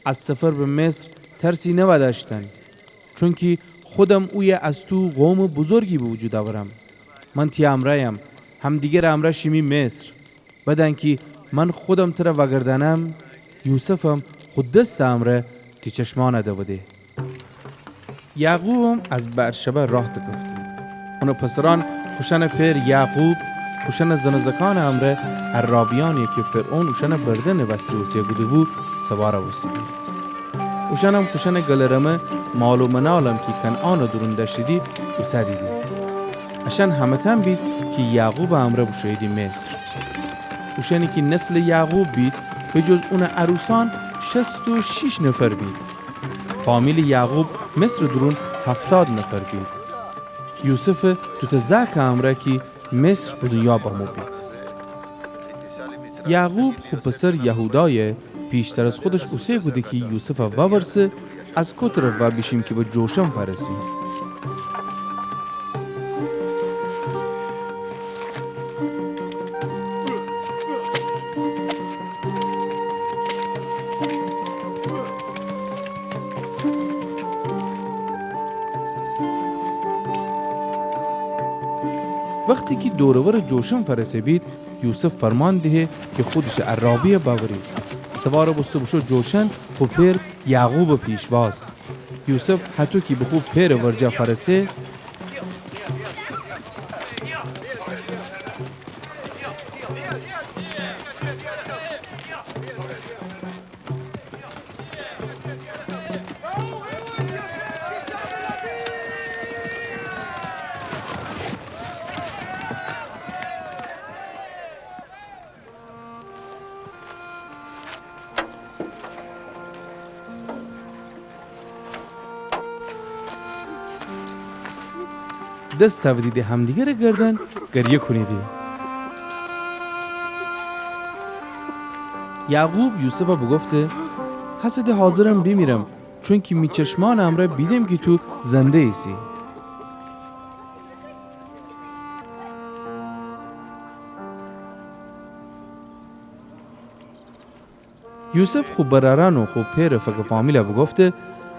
از سفر به مصر ترسی نودأشتن، چونکی خودم اویه از تو قومٚ بزرگی به وجود اورم. من تی امرأیم، همدیگرٚ امرأ شیمی مصر. بدأن کی من خودم تره وأگردأنم، یوسفم خو دستٚ امرأ تی چشمأنَ دوده. یعقوبم از بئرشبع راه دکفته. اونٚ پسرأن خوشأنٚ پئر یعقوب، خوشأنٚ زن و زأکأنٚ امرأ عرابیأنی کی فرعون اوشأنٚ بردنٚ وستی اوسه کوده‌بو، سوارَ بوستیدی. اوشأنم خوشأنٚ گلرمه، مال و منالم کی کنعانٚ دورون دأشتیدی، اوسدیدی. اشأن همه‌تأن بید کی یعقوبٚ امرأ بوشوییدی مصر. اوشأنی کی نسلٚ یعقوب بید، به جز اونٚ عروسأن شست و شیش نفر بید. فامیلٚ یعقوب مصرٚ دورون هفتاد نفر بید. یوسفٚ دوتأ زأکٚ امرأ کی مصر به دونیا بمو بید. یعقوب خو پسر یهودایَ پیشتر از خودش اوسه کوده کی یوسفَ وورسه، از کو طرف وأ بیشیم کی به جوشن فأرسیم. وختی کی دور ورٚ جوشن فأرسه بید، یوسف فرمان دهه کی خودشٚ عرابه‌یَ بأورید. سوارَ بوسته بوشو جوشن، خو پئر یعقوبٚ پیشواز. یوسف هطو کی به خو پئرٚ ورجه فأرسه، دس تأودیدی همدیگرٚ گردن گریه کونیدی. یعقوب یوسفَ بوگفته: هسه ده حاضرم بیمیرم، چونکی می چشمانٚ امرأ بیدم کی تو زنده ایسی. یوسف خو برأرأن و خو پئرٚ فکٚ فامیلَ بوگفته: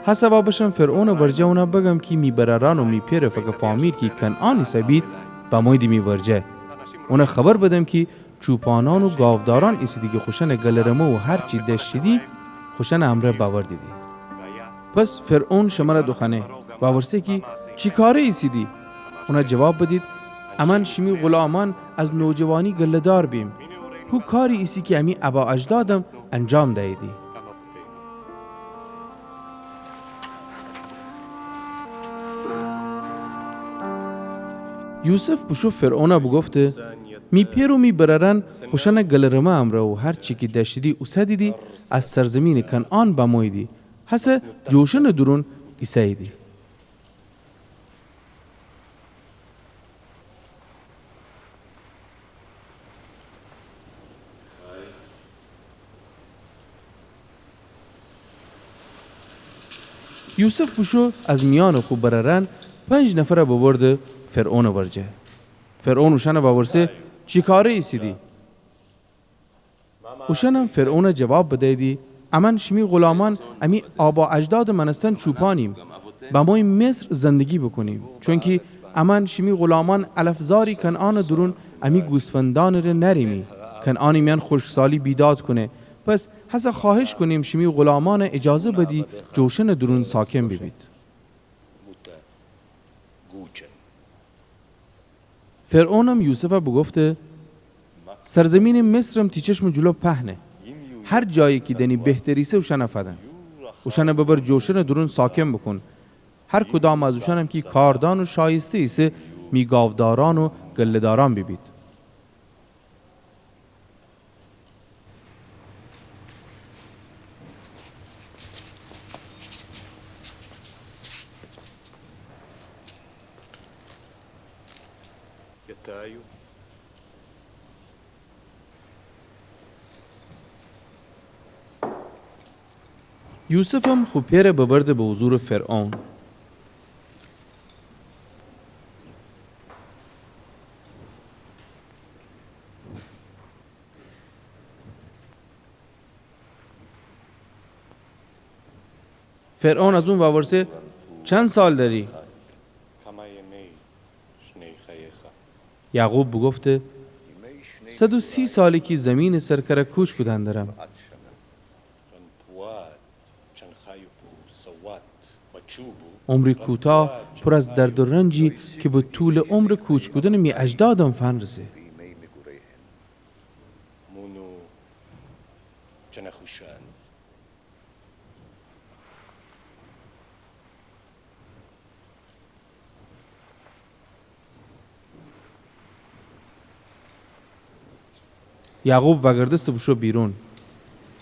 هسه وا بشم فرعونٚ ورجه اونَ بگم کی می برأرأن و می پئرٚ فکٚ فامیل کی کنعان ایسه‌بید بموییدی می ورجه. اونَ خبر بدم کی چوپانأن و گاودارأن ایسیدی کی خوشأنٚ گلٚرمه و هر چی دأشتیدی خوشأنٚ امرأ بأوردیدی. پس فرعون شمرَ دوخوأنه، وورسه کی چی کاره ایسیدی؟ اونَ جواب بدید: امأن شیمی غلامأن از نوجوانی گله‌دار بیم. هو کاری ایسه کی امی ابا اجدادم انجام دییدی. یوسف بوشو فرعونَ بوگفته: می پئر و می برأرأن خوشأنٚ گلٚرمه امرأ و هر چی کی دأشتیدی اوسدیدی، از سرزیمینٚ کنعان بموییدی، هسه جوشنٚ دورون ایسه‌ییدی. یوسف بوشو از میأنٚ خو برأرأن پنج نفرَ ببرده فرعونٚ ورجه. فرعون اوشأنَ وورسه: چی کاره ایسیدی؟ اوشأنم فرعونَ جواب بدییدی: امأن شیمی غلامأن امی آبا اجدادٚ مأنستن چوپانیم. بموییم مصر زندگی بوکونیم، چونکی امأن شیمی غلامأن علفزاری کنعانٚ دورون امی گوسفندأنٚ ره نأریمی. کنعانٚ میأن خوشکسالی بیداد کونه. پس هسه خوأهش کونیم شیمی غلامأنَ اجازه بدی جوشنٚ دورون ساکن بیبید. فرعونم یوسفَ بوگفته: سرزیمینٚ مصرم تی چشمٚ جلو پهنه. هر جایی کی دأنی بهتر ایسه اوشأنَ فدن. اوشأنَ ببر جوشنٚ دورون ساکن بوکون. هر کدام از اوشأنم کی کاردان و شایسته ایسه می گاودارأن و گله‌دارأن بیبید. یوسفم خو پئرَ ببرده به حضورٚ فرعون. فرعون از اون وورسه: چند سال دأری؟ یعقوب بوگفته: صد و سی سالی کی زیمینٚ سر کرَ کوچ کودن درم. عمری کوتاه، پور از درد و رنجی کی به طولٚ عمرٚ کوچ کودنٚ می اجدادم فنرسه. یعقوب وأگردسته بوشو بیرون.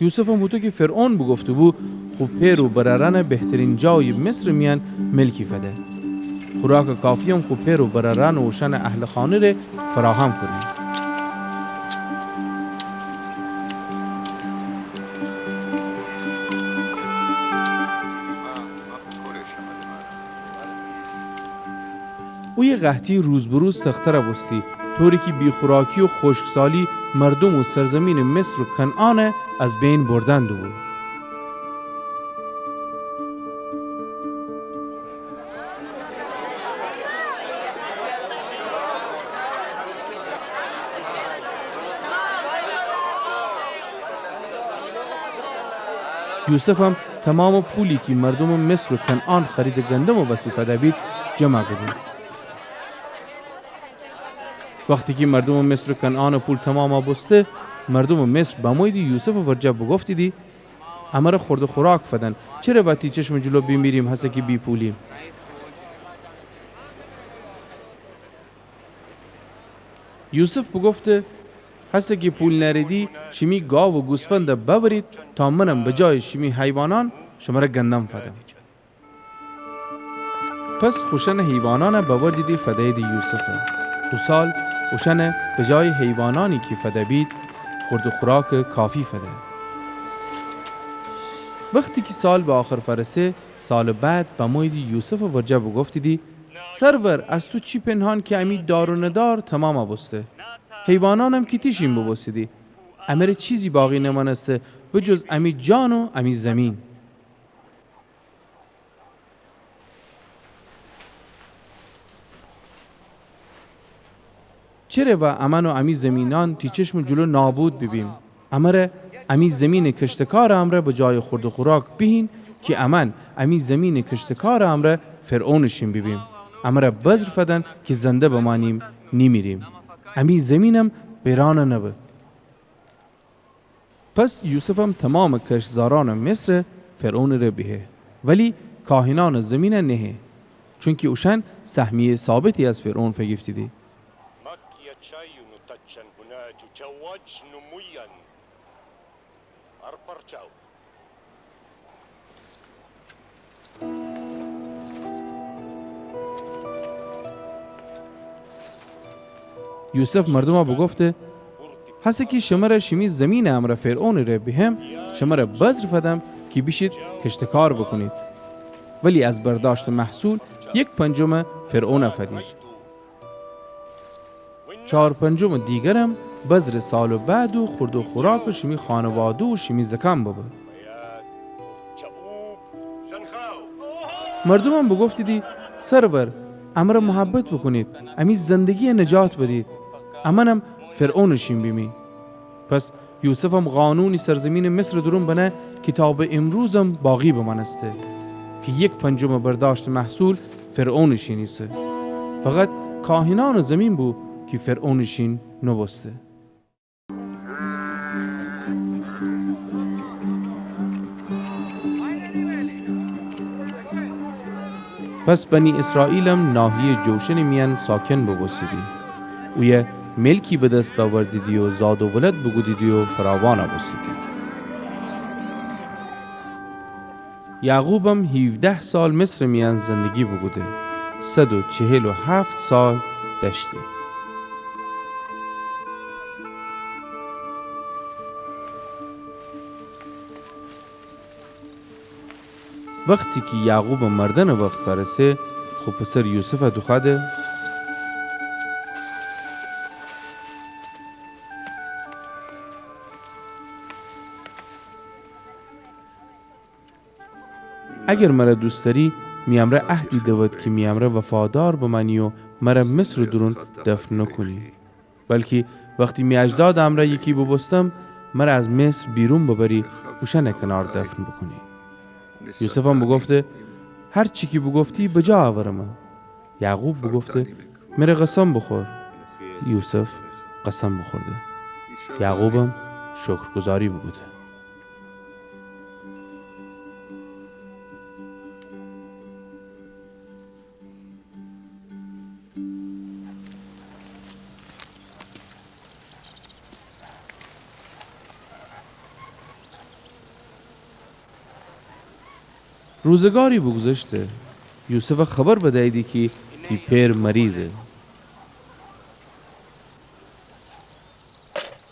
یوسفم هوطو کی فرعون بوگفته‌بو، خو پئر و برأرأنَ بهترین جایٚ مصرٚ میأن ملکی فده. خوراکٚ کافییم خو پئر و برأرأن و اوشأنٚ اهلٚ خانه ره فراهم کونه. اویه قحطی روز به روز سخت‌تر بوستی، طوری کی بی‌خوراکی و خوشکسالی مردومٚ سرزیمینٚ مصر و کنعانَ از بین بردن دوبو. یوسفم تومامٚ پولی کی مردومٚ مصر و کنعان خریدٚ گندمٚ وسی فده بید، جمع کودی. وختی کی مردومٚ مصر و کنعانٚ پول تومام بوسته، مردومٚ مصر بموییدی یوسفٚ ورجه بوگفتیدی: امره خورد و خوراک فدن، چره وا تی چشمٚ جلو بیمیریم هسه کی بی‌پولیم؟ یوسف بوگفته: هسه کی پول نأریدی، شیمی گاو و گوسفند بأورید تا منم به جایٚ شیمی حیوانأن شمره گندم فدم. پس خوشأنٚ حیوانأن بأوردیدی فدییدی یوسف. او سال اوشأن به جایٚ حیوانأنی کی فده بید، خورد و خوراکٚ کافی فده. وختی کی سال به آخر فأرسه، سالٚ بعد بموییدی یوسفٚ ورجه بوگفتیدی: سرور، از تو چی پنهان کی امی دار و ندار تومام بوسته؟ حیوانأنم کی تیشین بوبوستیدی. امره چیزی باقی نمأنسته به جز امی جان و امی زیمین. چره وا امأن و امی زیمینأن تی چشمٚ جلو نابود بیبیم؟ امره امی زیمینٚ کشتکارٚ امرأ به جایٚ خورد و خوراک بیهین کی امأن امی زیمینٚ کشتکارٚ امرأ فرعونٚ شین بیبیم. امره بذر فدن کی زنده بمأنیم، نیمیریم. امی زیمینم ویرأن نبه. پس یوسفم تومامٚ کشتزارأنٚ مصر فرعونٚ ره بیهه، ولی کاهنأنٚ زیمین نهه، چونکی اوشأن سهمیه‌یٚ ثابتی از فرعون فیگیفتیدی. یوسف مردومأ بوگفته: هسه کی شمره شیمی زیمینٚ امرأ فرعونٚ ره بیهم، شمره بذر فدم کی بیشید کشتکار بوکونید. ولی از برداشتٚ محصول یک پنجم فرعون فدید. چار پنجمٚ دیگرم بذرٚ سالٚ بعد و خورد و خوراکٚ شیمی خانواده و شیمی زکام ببه. مردومم بوگفتیدی: سرور، امرأ محبت بوکونید، امی زندگی نجات بدید، امأنم فرعونٚ شین بیمی. پس یوسفم قانونی سرزیمینٚ مصرٚ دورون بنه کی تا به امروزم باقی بمأنسته، کی یک پنجمٚ برداشتٚ محصول فرعونٚ شین ایسه. فقط کاهنأنٚ زیمین بو کی فرعونٚ شین نوبوسته. پس بنی اسرائیلم ناحیه‌یٚ جوشنٚ میأن ساکن بوبوستیدی. اویه ملکی به دس بأوردیدی و زاد و ولد بوکودیدی و فراوان بوستیدی. یعقوبم هیوده سال مصرٚ میأن زندگی بوکوده، صد و چهل و هفت سال دأشتی. وختی کی یعقوبٚ مردنٚ وخت فأرسه، خو پسر یوسف دوخوأده: اگر مر دوست دأری، می امرأ عهدی دود کی می امرأ وفادار بمأنی و مر مصرٚ دورون دفن نوکونی. بلکی وختی می اجدادٚ امرأ یکی بوبوستم، مر از مصر بیرون ببری، اوشأنٚ کنار دفن بوکونی. یوسفم بوگفته: هر چی کی بوگفتی بجا آورمه. یعقوب بوگفته: مره قسم بوخور. یوسف قسم بوخورده. یعقوبم شکرگزاری بوکوده. روزگاری بوگوذشته، یوسف خبر بدییدی کی تی پئر مریضه.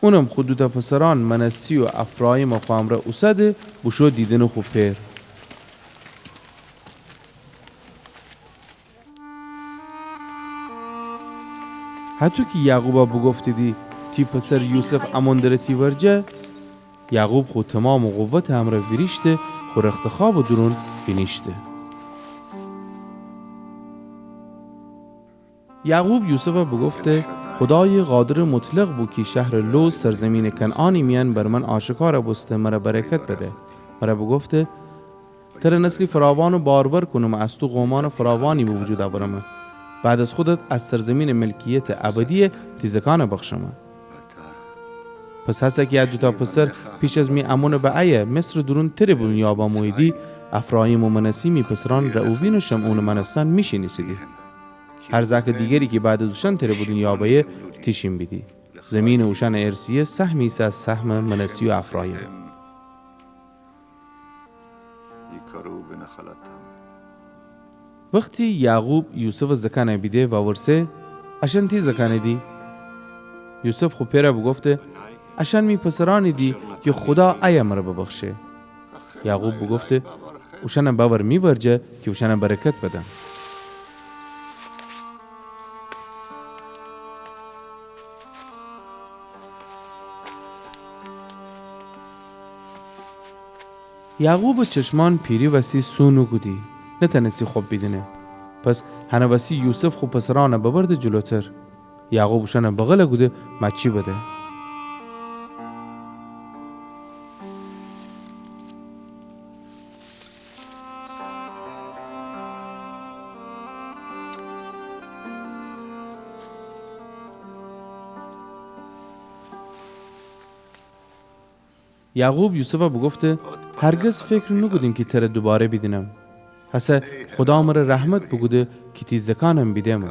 اونم خو دوتأ پسرأن منسی و افرایم خو امرأ اوسده بوشو دیدنٚ خو پئر. هطو کی یعقوبَ بوگفتیدی تی پسر یوسف امون دره تی ورجه، یعقوب خو تومامٚ قوتٚ امرأ ویریشته خو رختخوابٚ دورون بینیشته. یعقوب یوسفَ بوگفته: خودایٚ قادرٚ مطلق بو کی شهرٚ لوز سرزیمینٚ کنعانٚ میأن بر من آشکار بوسته مر برکت بده. مره بوگفته: تره نسلی فراوان و بارور کونم، از تو قومأنٚ فراوانی به وجود اورمه. بعد از خودت از سرزمینٚ ملکیتٚ ابدی تی زکأن بخشمه. پس هسه کی ا دوتأ پسر پیش از می امون به ایه مصرٚ دورون تره به دونیا بموییدی، افراییم و منسی می پسرأن رئوبین و شمعونٚ مأنستن میشینیسیدی. هر زأکٚ دیگری کی بعد از اوشأن تره به دونیا بأیه، تیشین بیدی. زیمینٚ اوشأنٚ ارثیه سهمی ایسه از سهمٚ منسی و افراییم. وختی یعقوب یوسفٚ زکأنه بیده وورسه: اشأن تی زکأنیدی؟ یوسف خو پئره بوگفته: اشأن می پسرأنیدی کی خودا ایه مره ببخشه. یعقوب بوگفته: اوشأنه بأور می ورجه کی اوشأنه برکت بدم. یعقوبٚ چشمأن پیری وستی سو نوکودی، نتأنستی خب بیدینه. پس هنٚ وستی یوسف خو پسرأنه ببرده جلوتر. یعقوب اوشأنه بغل کوده مأچی بده. یعقوب یوسفه بوگفته: هرگز فکر نوکودیم کی تره دوباره بیدینم. هسه خودا مره رحمت بوکوده کی تی زکأنم بیدهمه.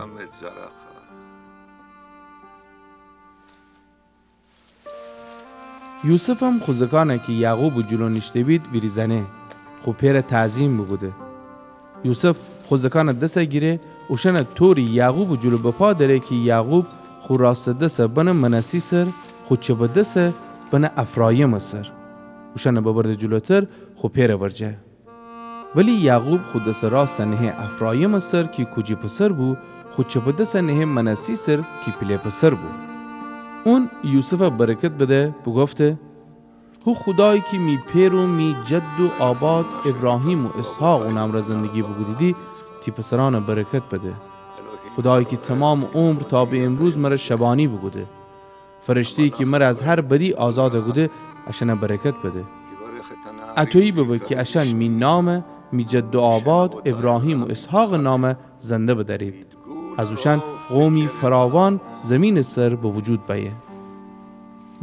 یوسفم خو زکأنه کی یعقوبٚ جلو نیشته‌بید ویریزأنه، خو پئره تعظیم بوکوده. یوسف خو زکأنٚ دسه گیره، اوشأنه طوری یعقوبٚ جلو بپا دأره کی یعقوب خو راستٚ دسه بنه منسی سر، خو چپٚ دسه بنه افراییمٚ سر. اوشأنه ببرده جلوتر خو پئرٚ ورجه. ولی یعقوب خو دسٚ راسته نهه افراییمٚ سر کی کوجی پسر بو، خو چپٚ دسه نهه منسی سر کی پیله پسر بو. اون یوسفه برکت بده، بوگفته: هو خودایی کی می پئر و می جد و آباد ابراهیم و اسحاق اونٚ امرأ زندگی بوکودیدی، تی پسرأنه برکت بده. خودایی کی تومامٚ عمر تا به امروز مره شبانی بوکوده. فرشته‌یی کی مره از هر بدی آزاد کوده، اشأنه برکت بده. اطویی ببه کی اشأن می نامه، می جد و آباد ابراهیم و اسحاقٚ نامه زنده بدأرید. از اوشأن قومی فراوان زیمینٚ سر به وجود بأیه.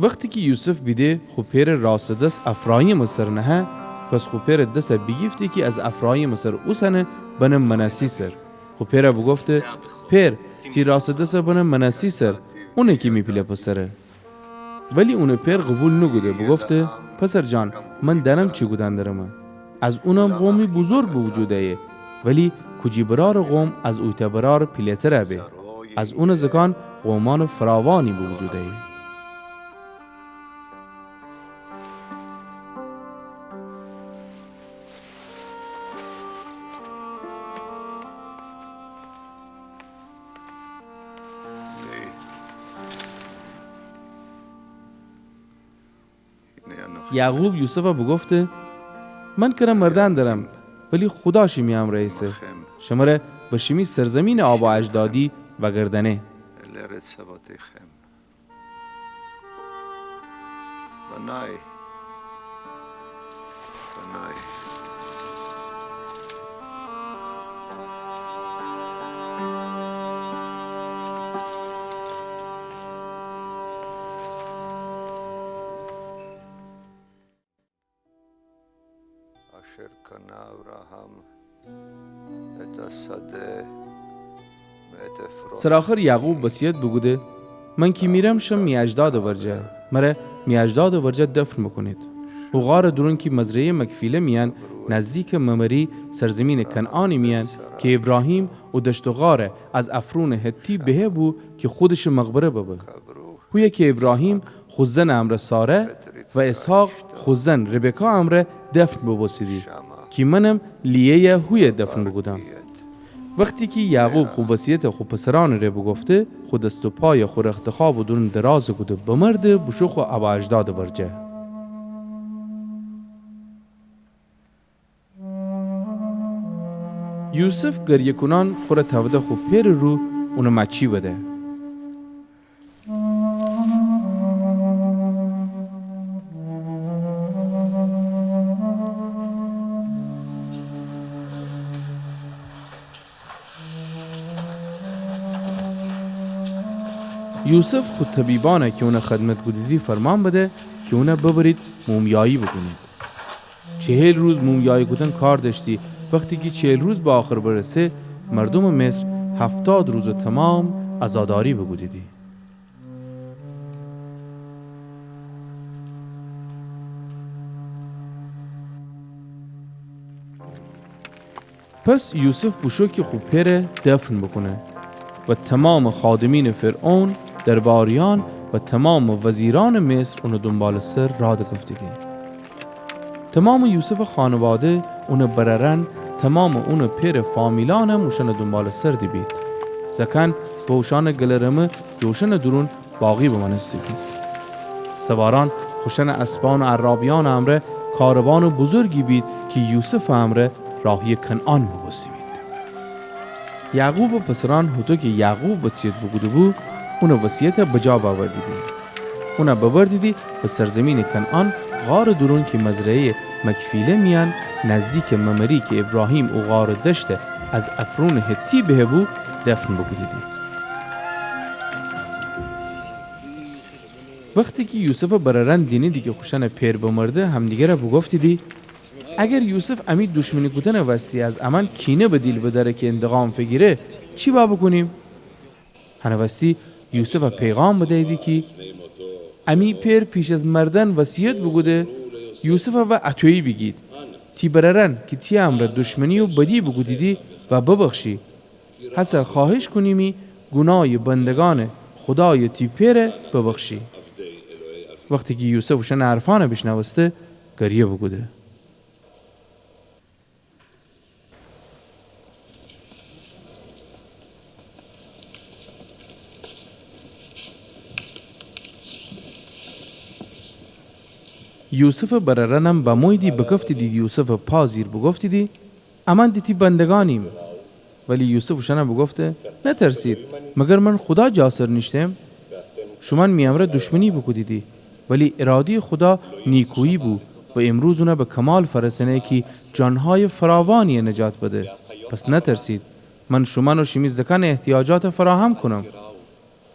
وختی کی یوسف بیده خو پئرٚ راستٚ دس افراییمٚ سر نهه، پس خو پئرٚ دسه بیگیفته کی از افراییمٚ سر اوسأنه بنه منسی سر. خو پئره بوگفته: پئر، تی راستٚ دسه بنه منسی سر، اونه کی می پیله پسره. ولی اونٚ پئر قوبیل نوکوده، بوگفته: پسر جان، من دأنم چی کودن درمه. از اونم قومی بزرگ به وجود ایه، ولی کوجی برارٚ قوم از اویتأ برار پیله‌تر به. از اونٚ زکان قومأنٚ فراوانی به وجود ایه. یعقوب یوسفه بوگفته: من کره مردأن درم، ولی خودا شیمی امرأ ایسه، شمره به شیمی سرزیمینٚ آبا اجدادی وأگردأنه. سرٚ آخر یعقوب وصیت بوکوده: من کی میرم، شم می اجدادٚ ورجه، مره می اجدادٚ ورجه دفن بوکونید. هو غارٚ دورون کی مزرعه‌یٚ مکفیله میأن، نزدیکٚ ممری، سرزیمینٚ کنعانٚ میأن، کی ایبراهیم او دشت و غاره از افرونٚ حتی بهه بو کی خودشٚ مقبره ببه. هویه کی ایبراهیم خو زنٚ امرأ ساره و اسحاق خو زن ربکا امرأ دفن بوبوستیدی، کی منم لیه‌یه هویه دفن بوکودم. وختی کی یعقوب خو وصیته خو پسرأنٚ ره بوگفته، خو دست و پایه خو رختخوابٚ دورون دراز کوده بمرده، بوشو خو ابا اجدادٚ ورجه. یوسف گریه کونأن خوره تأوده خو پئرٚ رو، اونه مأچی بده. یوسف خو طبیبأنَ کی اونَ خدمت کودیدی فرمأن بده کی اونَ ببرید مومیایی بوکونید. چهل روز مومیایی کودن کار دأشتی. وختی کی چهل روز به آخر برسه، مردومٚ مصر هفتاد روزٚ تومام عزاداری بوکودیدی. پس یوسف بوشو کی خو پئرَ دفن بوکونه و تومامٚ خادمینٚ فرعون، درباریأن و تومامٚ وزیرأنٚ مصر اونٚ دونبالٚ سر راه دکفتیدی. تومامٚ یوسفٚ خانواده، اونٚ برأرأن، تومامٚ اونٚ پئرٚ فامیلأنم اوشأنٚ دونبالٚ سر دیبید. زأکأن و اوشأنٚ گلٚ رمه جوشنٚ دورون باقی بمأنسته‌بید. سوارأن خوشأنٚ اسبأن و عرابیأنٚ امرأ کاروانٚ بزرگی بید کی یوسفٚ امرأ راهیٚ کنعان بوبوسته‌بید. یعقوبٚ پسرأن هوطو کی یعقوب وصیت بوکوده‌بو، اونٚ وصیتَ بجا بأوردیدی. اونَ ببردیدی به سرزیمینٚ کنعان، غارٚ دورون کی مزرعه‌یٚ مکفیله میأن، نزدیکٚ ممری کی ایبراهیم او غارٚ دشتَ از افرونٚ حتی بهه‌بو، دفن بوکودیدی. وختی کی یوسفٚ برأرأن دینیدی کی خوشأنٚ پئر بمرده، همدیگرَ بوگفتیدی: اگر یوسف امی دوشمنی کودنٚ وستی از امأن کینه به دیل بدأره کی اینتقام فیگیره، چی با بوکونیم؟ هنٚ وستی یوسفَ پیغام بدییدی کی امی پئر پیش از مردن وصیت بوکوده، یوسفَ وأ اطویی بیگید: تی برأرأن کی تی امرأ دوشمنی و بدی بوکودیدی، وأ ببخشی. هسه خوأهش کونیمی گونایٚ بندگأنٚ خودایٚ تی پئرَ ببخشی. وختی کی یوسف اوشأنٚ حرفأنَ بیشنوسته، گریه بوکوده. یوسفٚ برأرأنم بموییدی بکفتیدی یوسفٚ پا زیر بوگفتیدی: امأن دی تی بندگأنیم. ولی یوسف اوشأنَ بوگفته: نترسید، مگر من خودا جاسر نیشتم؟ شومأن می امرأ دوشمنی بوکودیدی، ولی اراده‌یٚ خودا نیکویی بو و امروز اونَ به کمال فأرسأنه کی جانهایٚ فراوانی‌یَ نجات بده. پس نترسید، من شومأن و شیمی زأکأنٚ احتیاجاتَ فراهم کونم.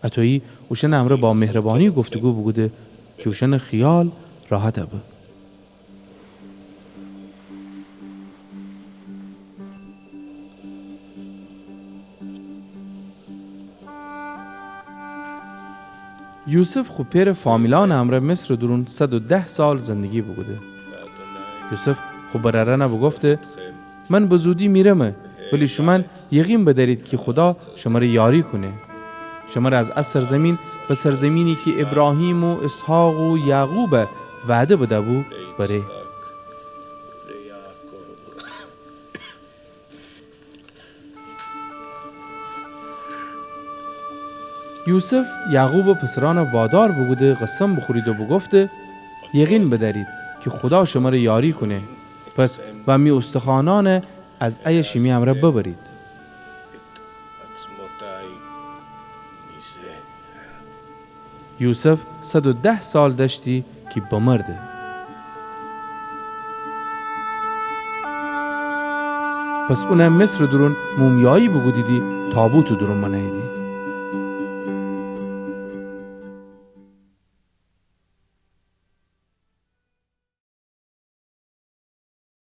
اطویی اوشأنٚ امرأ با مهربانی گفتوگو بوکوده کی اوشأنٚ خیال راحت به. یوسف خو پئرٚ فامیلأنٚ امرأ مصرٚ دورون صد و ده سال زندگی بوکوده. یوسف خو برأرأنَ بوگفته: من به زودی میرمه، ولی شومأن یقین بدأرید کی خودا شمره یاری کونه. شمره از ا سرزیمین، به سرزیمینی کی ایبراهیم و اسحاق و یعقوبَ وعده بده‌بو، بره. یوسف یعقوبٚ پسرأنَ وادار بوکوده قسم بوخورید و بوگفته: یقین بدأرید کی خودا شمره یاری کونه. پس وأ می اوستخوأنأنَ از ایه شیمی امرأ ببرید. یوسف صد و ده سال دأشتی کی بمرده. پس اونَ مصرٚ دورون مومیایی بوکودیدی، تابوتٚ دورون بنه‌ییدی.